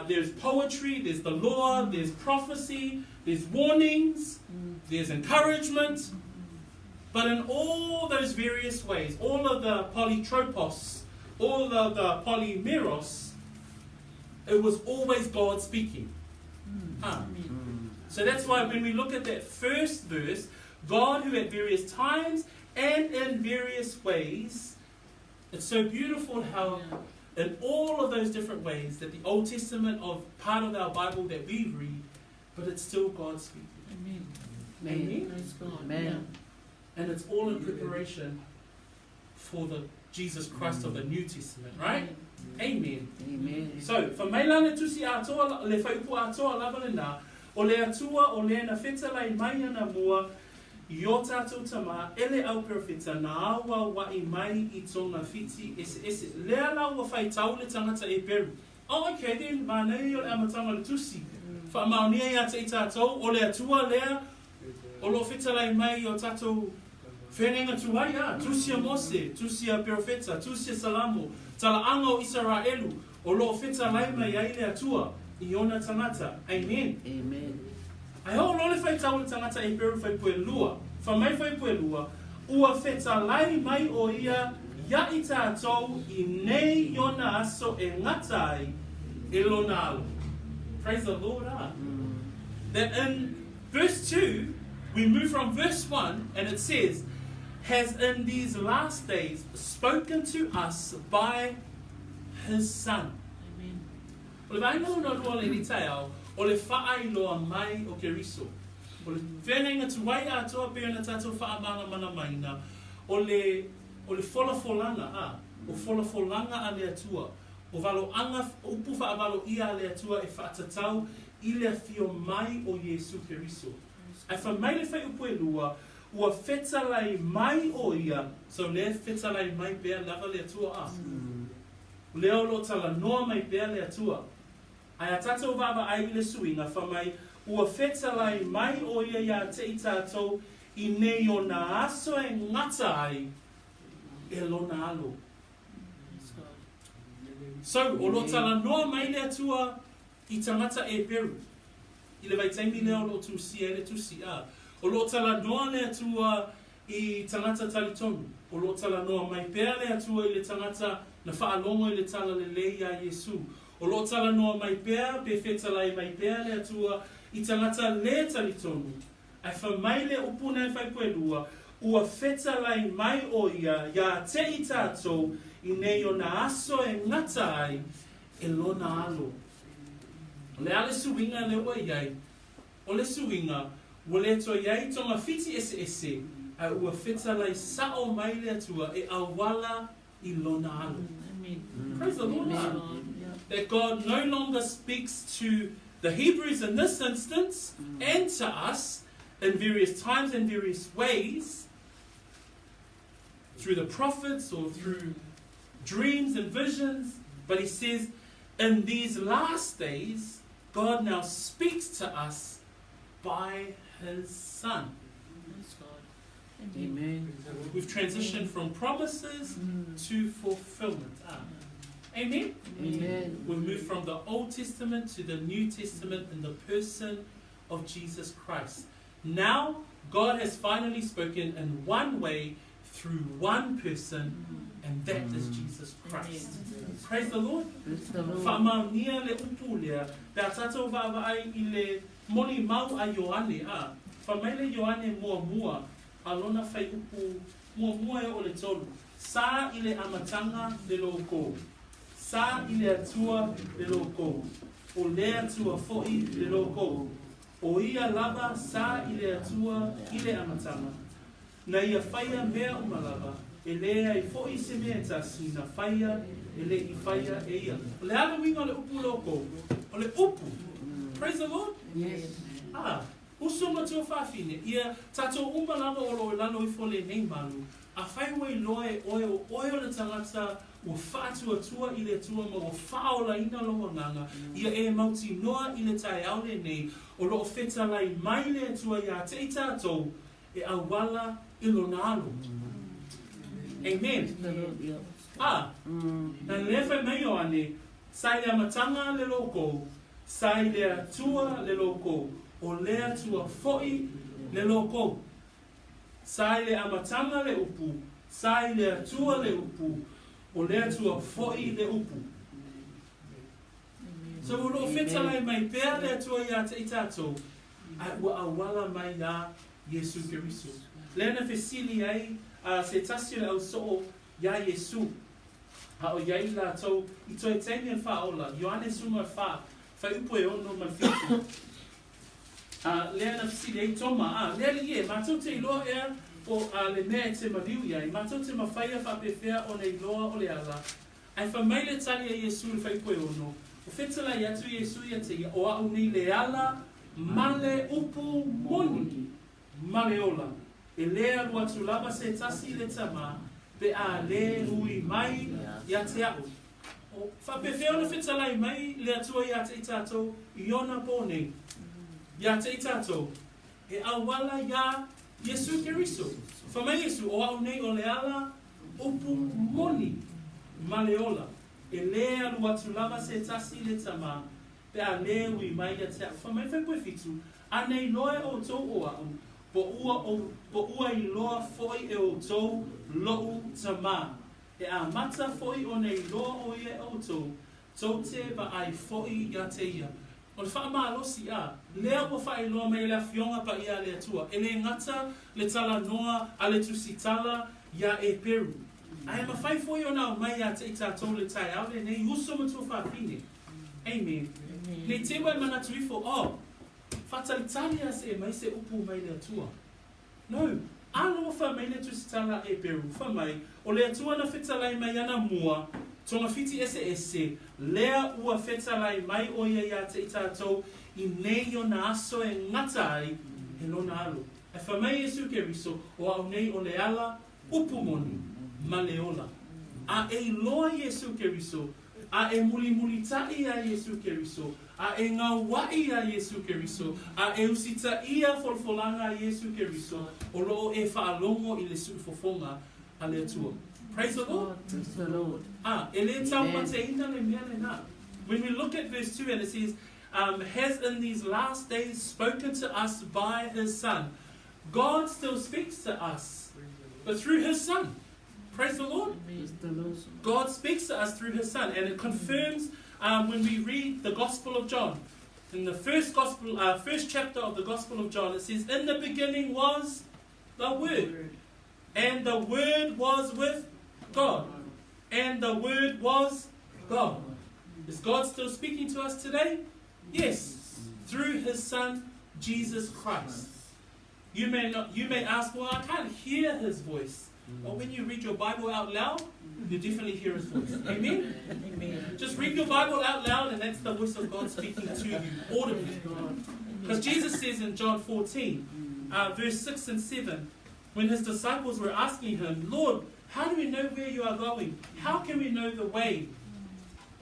There's poetry. There's the law. There's prophecy. There's warnings. There's encouragement. But in all those various ways, all of the polytropos, all of the polymeros, it was always God speaking. Huh. So that's why when we look at that first verse, God who at various times and in various ways, it's so beautiful how in all of those different ways that the Old Testament of part of our Bible that we read, but it's still God speaking. Amen. Amen. Praise God. Amen. Yeah. And it's all in preparation for the Jesus Christ of the New Testament, right? Amen. Amen. So, fa mai la le tusi atoa, le whaiupu atoa lava lena, o le Atua o lea na fetalai mai anamua i o tātou tamā, e le au perofeta, na auaua'i mai i togafiti eseese. Lea la ua faitau le tagata Eperu. Oh, okay then, manaia o le amataga o le tusi. Faamaonia ia te i tātou, o le Atua lea o lo o fetalai mai i o tātou feagaiga tuai, a, tusi a Mose, tusi a Perofeta, tusi a Salamo, talaaga o Isaraelu, o lo o fetalai mai ai le Atua i ona tagata. Amen. Amen. Ae oo loa le faitau o le tagata Eperu faipuelua, fai mai faipuelua, ua fetalai mai o ia ia i tātou i nei ona aso e gata ai e lona alo. Praise the Lord, ah. That in verse 2, we move from verse 1 and it says, has in these last days spoken to us by his Son. Amen. O le vaega lona lua o lenei taeao, o le faailoa mai o Keriso. O le feagaiga tuai atoa pei ona tatou faamalamalamaina, o le, o le folafolaga, a, o folafolaga a le Atua, o valoaga, upu faavaloia a le Atua e faatatau i le afio mai o Iesu Keriso. Ae fai mai le fuaiupu e lua, ua fetalai mai o ia, so lea e fetalai mai pea lava le Atua, a. Lea o lo o talanoa mai pea le Atua. Ae a tatou vaavaai i le suiga, fai mai, ua fetalai mai o ia iā te i tatou i nei ona aso e gata ai e lona alo. So, o lo o talanoa mai le Atua i tagata Eperu, i le vaitaimi lea o lo o tusia ai le tusi, a, o lo o talanoa le Atua i tagata talitonu, o lo o talanoa mai pea le Atua i le tagata na faalogo i le talalelei iā Iesu. O lo o talanoa mai pea pe fetalai mai pea le Atua i tagata lē talitonu. Ae fai mai le upu na e faipuelua, ua fetalai mai o ia iā te i tatou i nei ona aso e gata ai e lona alo. O le a le suiga lea ua i ai? O le suiga, ua le toe i ai togafiti eseese, ae ua fetalai sa'o mai le Atua e auala i lona alo. Praise the Lord. That God no longer speaks to the Hebrews in this instance and to us in various times and various ways through the prophets or through dreams and visions. But he says, in these last days, God now speaks to us by his Son. Amen. We've transitioned from promises to fulfillment. Amen? Amen. We've moved from the Old Testament to the New Testament in the person of Jesus Christ. Now, God has finally spoken in one way through one person, and that is Jesus Christ. Praise the Lord. Praise the Lord. Faamaonia le upu lea, pe a tatou vaavaai i le molimau a Ioane, a, fai mai le Ioane muamua a lona faiupu muamua e oo le tolu, Sa i le amataga le Logō. Sa i le Atua le Logō. O le Atua foʻi le Logou. O ia lava sa i le Atua i le amataga. Na ia faia mea uma lava, e leai foʻi se mea e tasi na faia e leʻi faia e ia. O le a le uiga o le upu logou? O le upu. Praise the Lord. Yes. Ah, uso ma tuafafine, ia tatou uma lava o loo i lalo ifo o lenei malu, afai ua iloa e oe o oe o le tagata ua faatuatua i le Atua ma ua faaolaina lou agaga, ia e mautinoa i le taeao lenei o loo fetalai mai le Atua iā te i tatou e auala i lona Alo. Amen. A, na lea fai mai Ioane, Sa i le amataga le Logou, sa i le Atua le Logou, o le Atua foʻi le Logou. Sa i le amataga le Upu, sa i le Atua le Upu, o le Atua foʻi le Upu. So o loo fetalai mai pea le Atua iā te i tatou, ae ua auala mai iā Iesu Keriso. Lea na fesili ai a se tasi o le ausoo iā Iesu, a o iai latou i toe taimi o le faaola, Ioane 14, fuaiupu e 6 ma le 7. A, lea na fesili ai Toma, a, le Alii e, matou te iloa ea po a le mea e te maliu i ai, matou te mafaia faapefea ona iloa o le ala? Ae fai mai le tali a Iesu i le fuaiupu e 6, O fetalai atu Iesu ia te ia, o a'u nei le ala ma le upu moni ma le ola, e lē alu atu lava se tasi i le Tamā pe a lē ui mai ia te a'u. O faapefea ona fetalai mai le Atua iā te i tatou i ona pō nei? Iā te i tatou, e auala iā Iesu Keriso. Fai mai Iesu, O a'u nei o le ala, upu moni ma le ola, e lē alu atu lava se tasi i le Tamā pe a lē ui mai ia te a'u. Fai mai fuaiupu e 7, Anei loa e outou o a'u, po ua ou, po ua iloa foʻi e outou loʻu Tamā. E amata foʻi ona iloa o ia e outou, tou te vaai foʻi iā te ia. O le faamalosi, a, lea ua faailoa mai e le Afioga Paia a le Atua, e lē gata le talanoa a le Tusitala iā Eperu, ae mafai foʻi ona aumai iā te i tatou le taeao lenei, uso ma tuafafine. Amen. Nei te ua e manatu ifo, oh, faatalitali a se e mai se upu mai le Atua. No, alofa mai le Tusitala a Eperu, fai mai, o le Atua na fetalai mai ana mua, togafiti eseese, lea ua fetalai mai o ia iā te i tatou i nei ona aso e gata ai he lona alo. Ae fai mai Iesu Keriso, o a'u nei o le ala, upu moni, ma le ola. A e iloa Iesu Keriso, a e mulimulitaʻi iā Iesu Keriso, a e gauaʻi iā Iesu Keriso, a e usitaia folafolaga a Iesu Keriso, o loo e faalogo i le suʻufofoga a le Atua. Praise the Lord. Praise the Lord. A, e lē taumateina le mea lenā. When we look at verse 2 and it says, has in these last days spoken to us by his Son. God still speaks to us, but through his Son. Praise the Lord. Praise the Lord. God speaks to us through his Son, and it confirms when we read the Gospel of John. In the first gospel, first chapter of the Gospel of John, it says, In the beginning was the Word, and the Word was with God, and the Word was God. Is God still speaking to us today? Yes, through his Son, Jesus Christ. You may not, you may ask, well, I can't hear his voice. But when you read your Bible out loud, you definitely hear his voice. Amen? Amen. Just read your Bible out loud, and that's the voice of God speaking to you audibly. Because Jesus says in John 14, verse 6 and 7, when his disciples were asking him, Lord, how do we know where you are going? How can we know the way?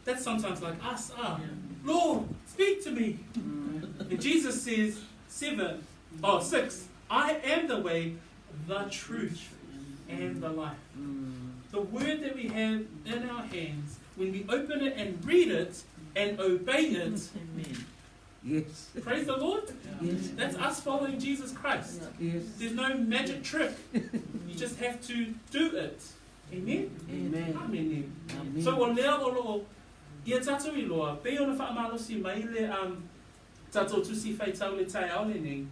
That's sometimes like us, ah. Lord, speak to me. And Jesus says, 7, oh, 6, I am the way, the truth, and the life. The word that we have in our hands, when we open it and read it and obey it, Amen. Yes. praise the Lord, Yes. that's us following Jesus Christ. Yes. There's no magic trick. You just have to do it. Amen? Amen. Amen. Amen. So o lea o loo ia tatou iloa, pei ona faamalosi mai le tatou Tusi Faitau le taeao lenei,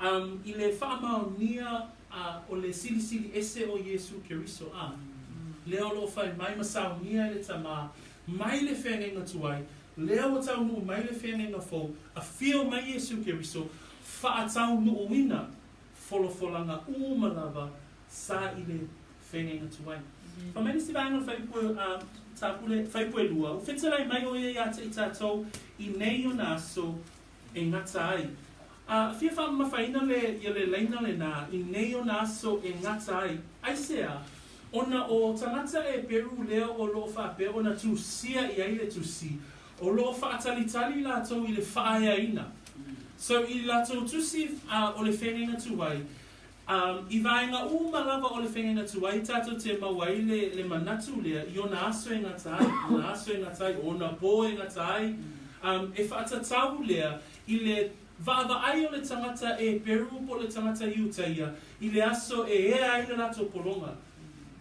i le faamaonia o le Silisili Ese o Iesu Keriso, a lea o loo fai mai ma saunia e le Tamā mai le feagaiga tuai. Lea ua taunuu mai le feagaiga fou, afio mai Iesu Keriso, faataunuuina folafolaga uma lava sa i le feagaiga tuai. Fai mai le isi vaega o le fuaiupu a Tāpule, fuaiupu e lua, Ua fetalai mai ʻo ia iā te i tātou i nei ona aso e gata ai. A fia faamamafaina le ia le laina lenā i nei ona aso e gata ai. Aisea? Ona o tagata Eperu lea o lo o faapea ona tusia i ai le tusi, o lo o faatalitali latou i le faaeaina. So i latou tusi a o le feagaiga tuai, a i vaega uma lava o le feagaiga tuai tatou te maua ai le le manatu lea i ona aso e gata ai, ona aso e gata ai, ona po e gata ai, a e faatatau lea i le vaavaai o le tagata Eperu po o le tagata Iutaia i le aso e ea ai le latou pologa.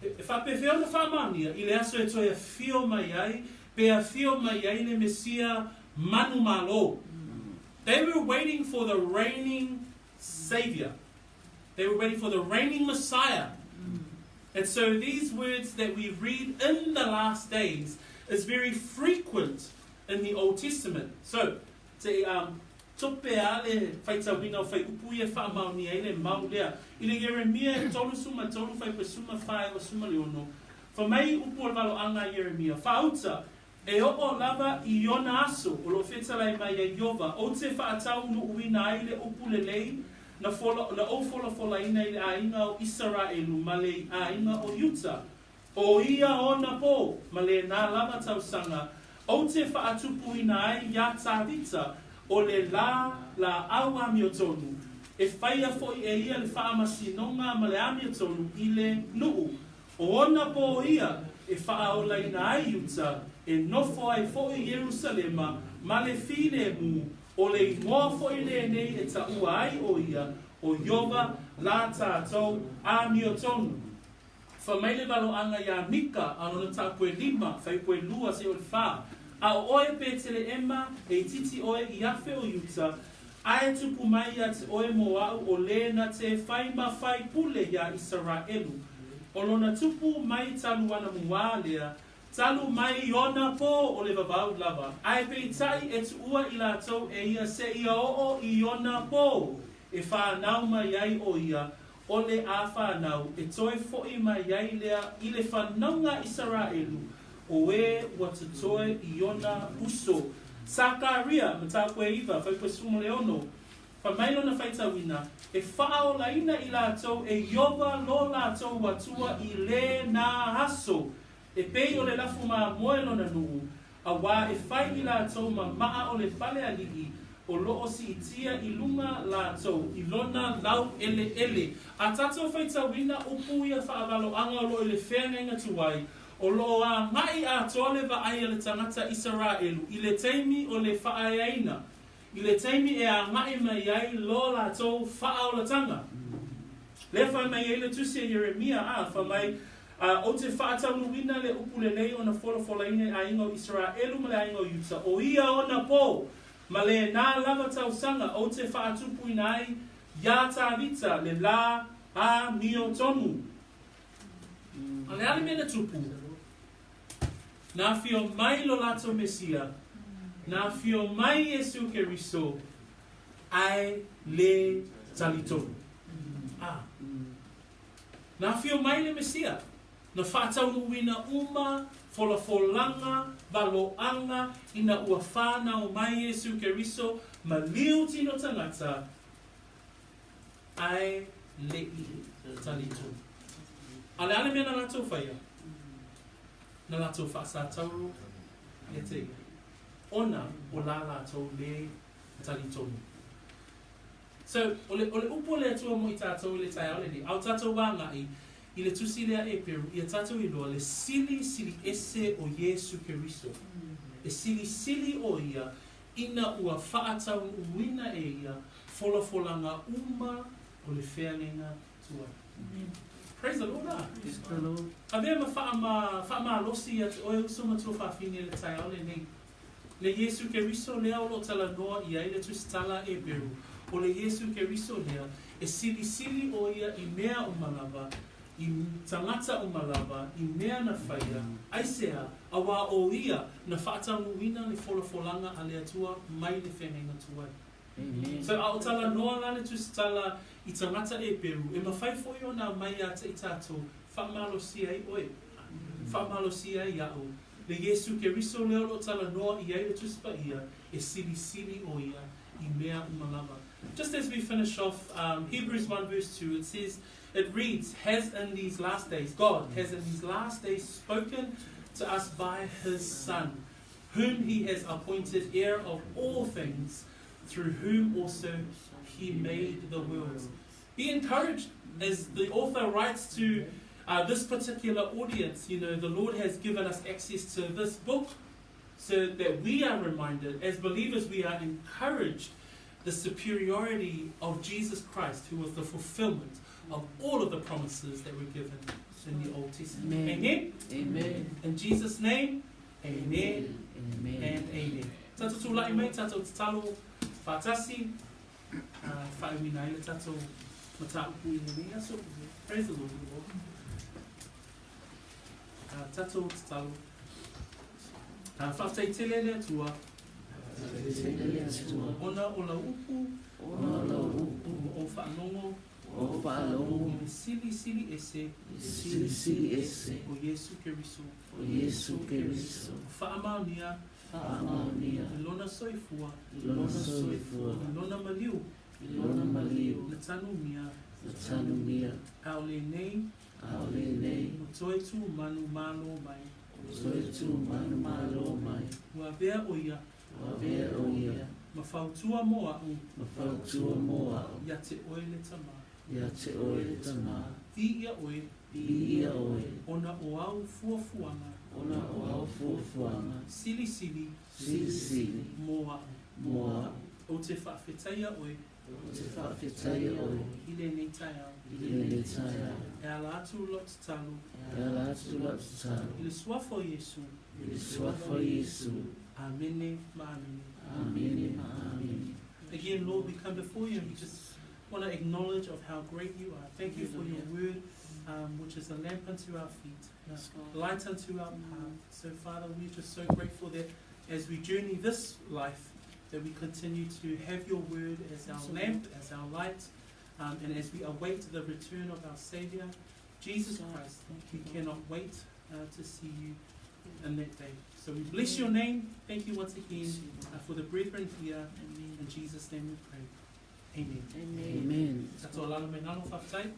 E faapefea ona faamaonia i le aso e toe afio mai ai pe afio mai ai le Mesia manumalo. They were waiting for the reigning Saviour. They were waiting for the reigning Messiah. And so these words that we read in the last days is very frequent in the Old Testament. So, te um, tope a le faitauina o whaiupu ia whaamaonia ai le mau lea. I le Ieremia e 33 fuaipesuma 46, Fai mai upu o le valoaga a Ieremia, Faauta, e oo lava i ona aso o lo o fetalai mai ai Iova, ou te faataunuuina ai le upu lelei na fola, na ou folafolaina i le aiga o Isaraelu ma le aiga o Iuta. O ia ona pō ma lenā lava tausaga, ou te faatupuina ai iā Tavita, o le lā laau amiotonu, e faia foi e ia le faamasinoga ma le amiotonu i le nuu. O ona pō ia e faaolaina ai Iuta, e nofo ai foi Ierusalema ma le filemu, o le igoa foi lenei e taua ai ʻo ia, ʻo Iova lā tātou amiotonu. Fai mai le valoaga iā Mika a lona tapu e lima, fuaiupu e lua seia o le fā, A ʻo ʻoe Peteleʻema, e itiiti ʻoe i afe o Iuta, ae tupu mai ia te ʻoe mo aʻu ʻo lē na te fai ma fai pule iā Isaraelu. O lona tupu mai talu ana muā lea, talu mai ona pō o le vavau lava, ae peitai e tuua i latou e ia seia oo i ona pō e whānau mai ai ʻo ia, o le a whānau e toe foʻi mai ai lea i le whanaunga Isaraelu, o ē ua totoe i ona uso. Sakaria, mataupu e iva, fuaiupu e 16, Fai mai lona faitauina, E faaolaina i latou e Iova lo latou Atua i lenā aso, e pei o le lafu mamoe lona nuu, auā e fai i latou ma maa o le fale alii, o loo siitia i luga latou i lona laueleele. A tatou faitauina upu ia faavaloaga o loo i le feagaiga tuai, o loo agaʻi atoa le vaai a le tagata Isaraelu i le taimi o le faaeaina, i le taimi e agaʻi mai ai lo latou faaolataga. Lea fai mai ai le tusi a Ieremia, a, fai mai, A, ou te faataunuuina le upu lelei ona folafolaina i aiga o Isaraelu ma le aiga o Iuta, o ia ona pō, ma lenā lava tausaga ou te faatupuina ai iā Tavita le lā amiotonu. A o le a le mea na tupu? Na afio mai lo latou Mesia, na afio mai Iesu Keriso, ae lē talitonu. A. Na afio mai le Mesia, na faataunuuina uma folafolaga, valoaga, ina ua whanau mai Iesu Keriso ma liu tino tagata, ae leʻi talitonu. A o le a le mea na latou faia? Na latou faasatauro ia te ia, ona o la latou lē talitonu. So, o le, o le upu a le Atua mo i tatou i le taeao lenei, a o tatou agaʻi i le tusi lea Eperu, ia tatou iloa le silisili ese o Iesu Keriso. E silisili ʻo ia ina ua faataunuuina e ia folafolaga uma o le feagaiga tuai. Praise the Lord, ah. Praise the Lord. Avea ma faama, faamalosi ia te oe uso ma tuafafine i le taeao lenei. Le Iesu Keriso lea o lo o talanoa i ai le Tusitala a Eperu, o le Iesu Keriso lea, e silisili ʻo ia i mea uma lava, i tagata uma lava, i mea na faia, aisea? Auā o Ia na faataunuuina le folafolaga a le Atua mai le Feagaiga Tuai. Amen. So a o talanoa la le Tusitala i tagata Eperu, e mafai foi ona aumai ia te i tatou, faamalosia ai oe, faamalosia ai a'u. Le Iesu Keriso lea o lo o talanoa i ai le Tusi Paia, e silisili o Ia i mea uma lava. Just as we finish off Hebrews 1 verse 2, it says, it reads, Has in these last days, God has in these last days spoken to us by His Son, whom He has appointed heir of all things, through whom also He made the worlds. Be encouraged as the author writes to this particular audience. You know, the Lord has given us access to this book so that we are reminded, as believers, we are encouraged the superiority of Jesus Christ, who was the fulfillment of all of the promises that were given in the Old Testament. Amen. Amen. Amen. In Jesus' name, amen Amen. and amen. Tatou tulai mai, tatou tatalo faatasi, faaiuina ai le tatou mataupu i lenei aso. Praise the Lord. Tatou tatalo. Faafetai tele le Atua, Faafetai le Atua. ona o lau upu, Ona o lau upu. ua ou faalogo, O faalogo. i le silisili ese Silisili ese. o Iesu Keriso. O Iesu Keriso. Faamaonia Faamaonia. i lona soifua, I lona soifua. i lona maliu, I lona maliu. na tanumia, Na tanumia. a o lenei A o lenei. o toe tumanu malo mai. Toe tumanu malo mai. Ua avea o Ia Ua avea o Ia. ma fautua mo a'u Ma fautua mo a'u. ia te oe le Tamā. Ia te oe le Tamā. Viia oe Viia oe. ona o au fuafuaga Ona o au fuafuaga. silisili Silisili. mo a'u. Mo a'u. Ou te faafetaia oe Ou te faafetaia oe. i lenei taeao. I lenei taeao. E ala atu lau tatalo E ala atu lau tatalo. i le suafa o Iesu. I le suafa o Iesu. Amene ma amene. Amene ma amene. Again, Lord, we come before you and we just want to acknowledge of how great you are. Thank you for your word, which is a lamp unto our feet, light unto our path. So, Father, we're just so grateful that as we journey this life, that we continue to have your word as our lamp, as our light, and as we await the return of our Savior, Jesus Christ. We cannot wait to see you in that day. So we bless your name. Thank you once again for the brethren here. In Jesus' name we pray. Amen. Amen. Tatou alaala mai lalo, faafetai.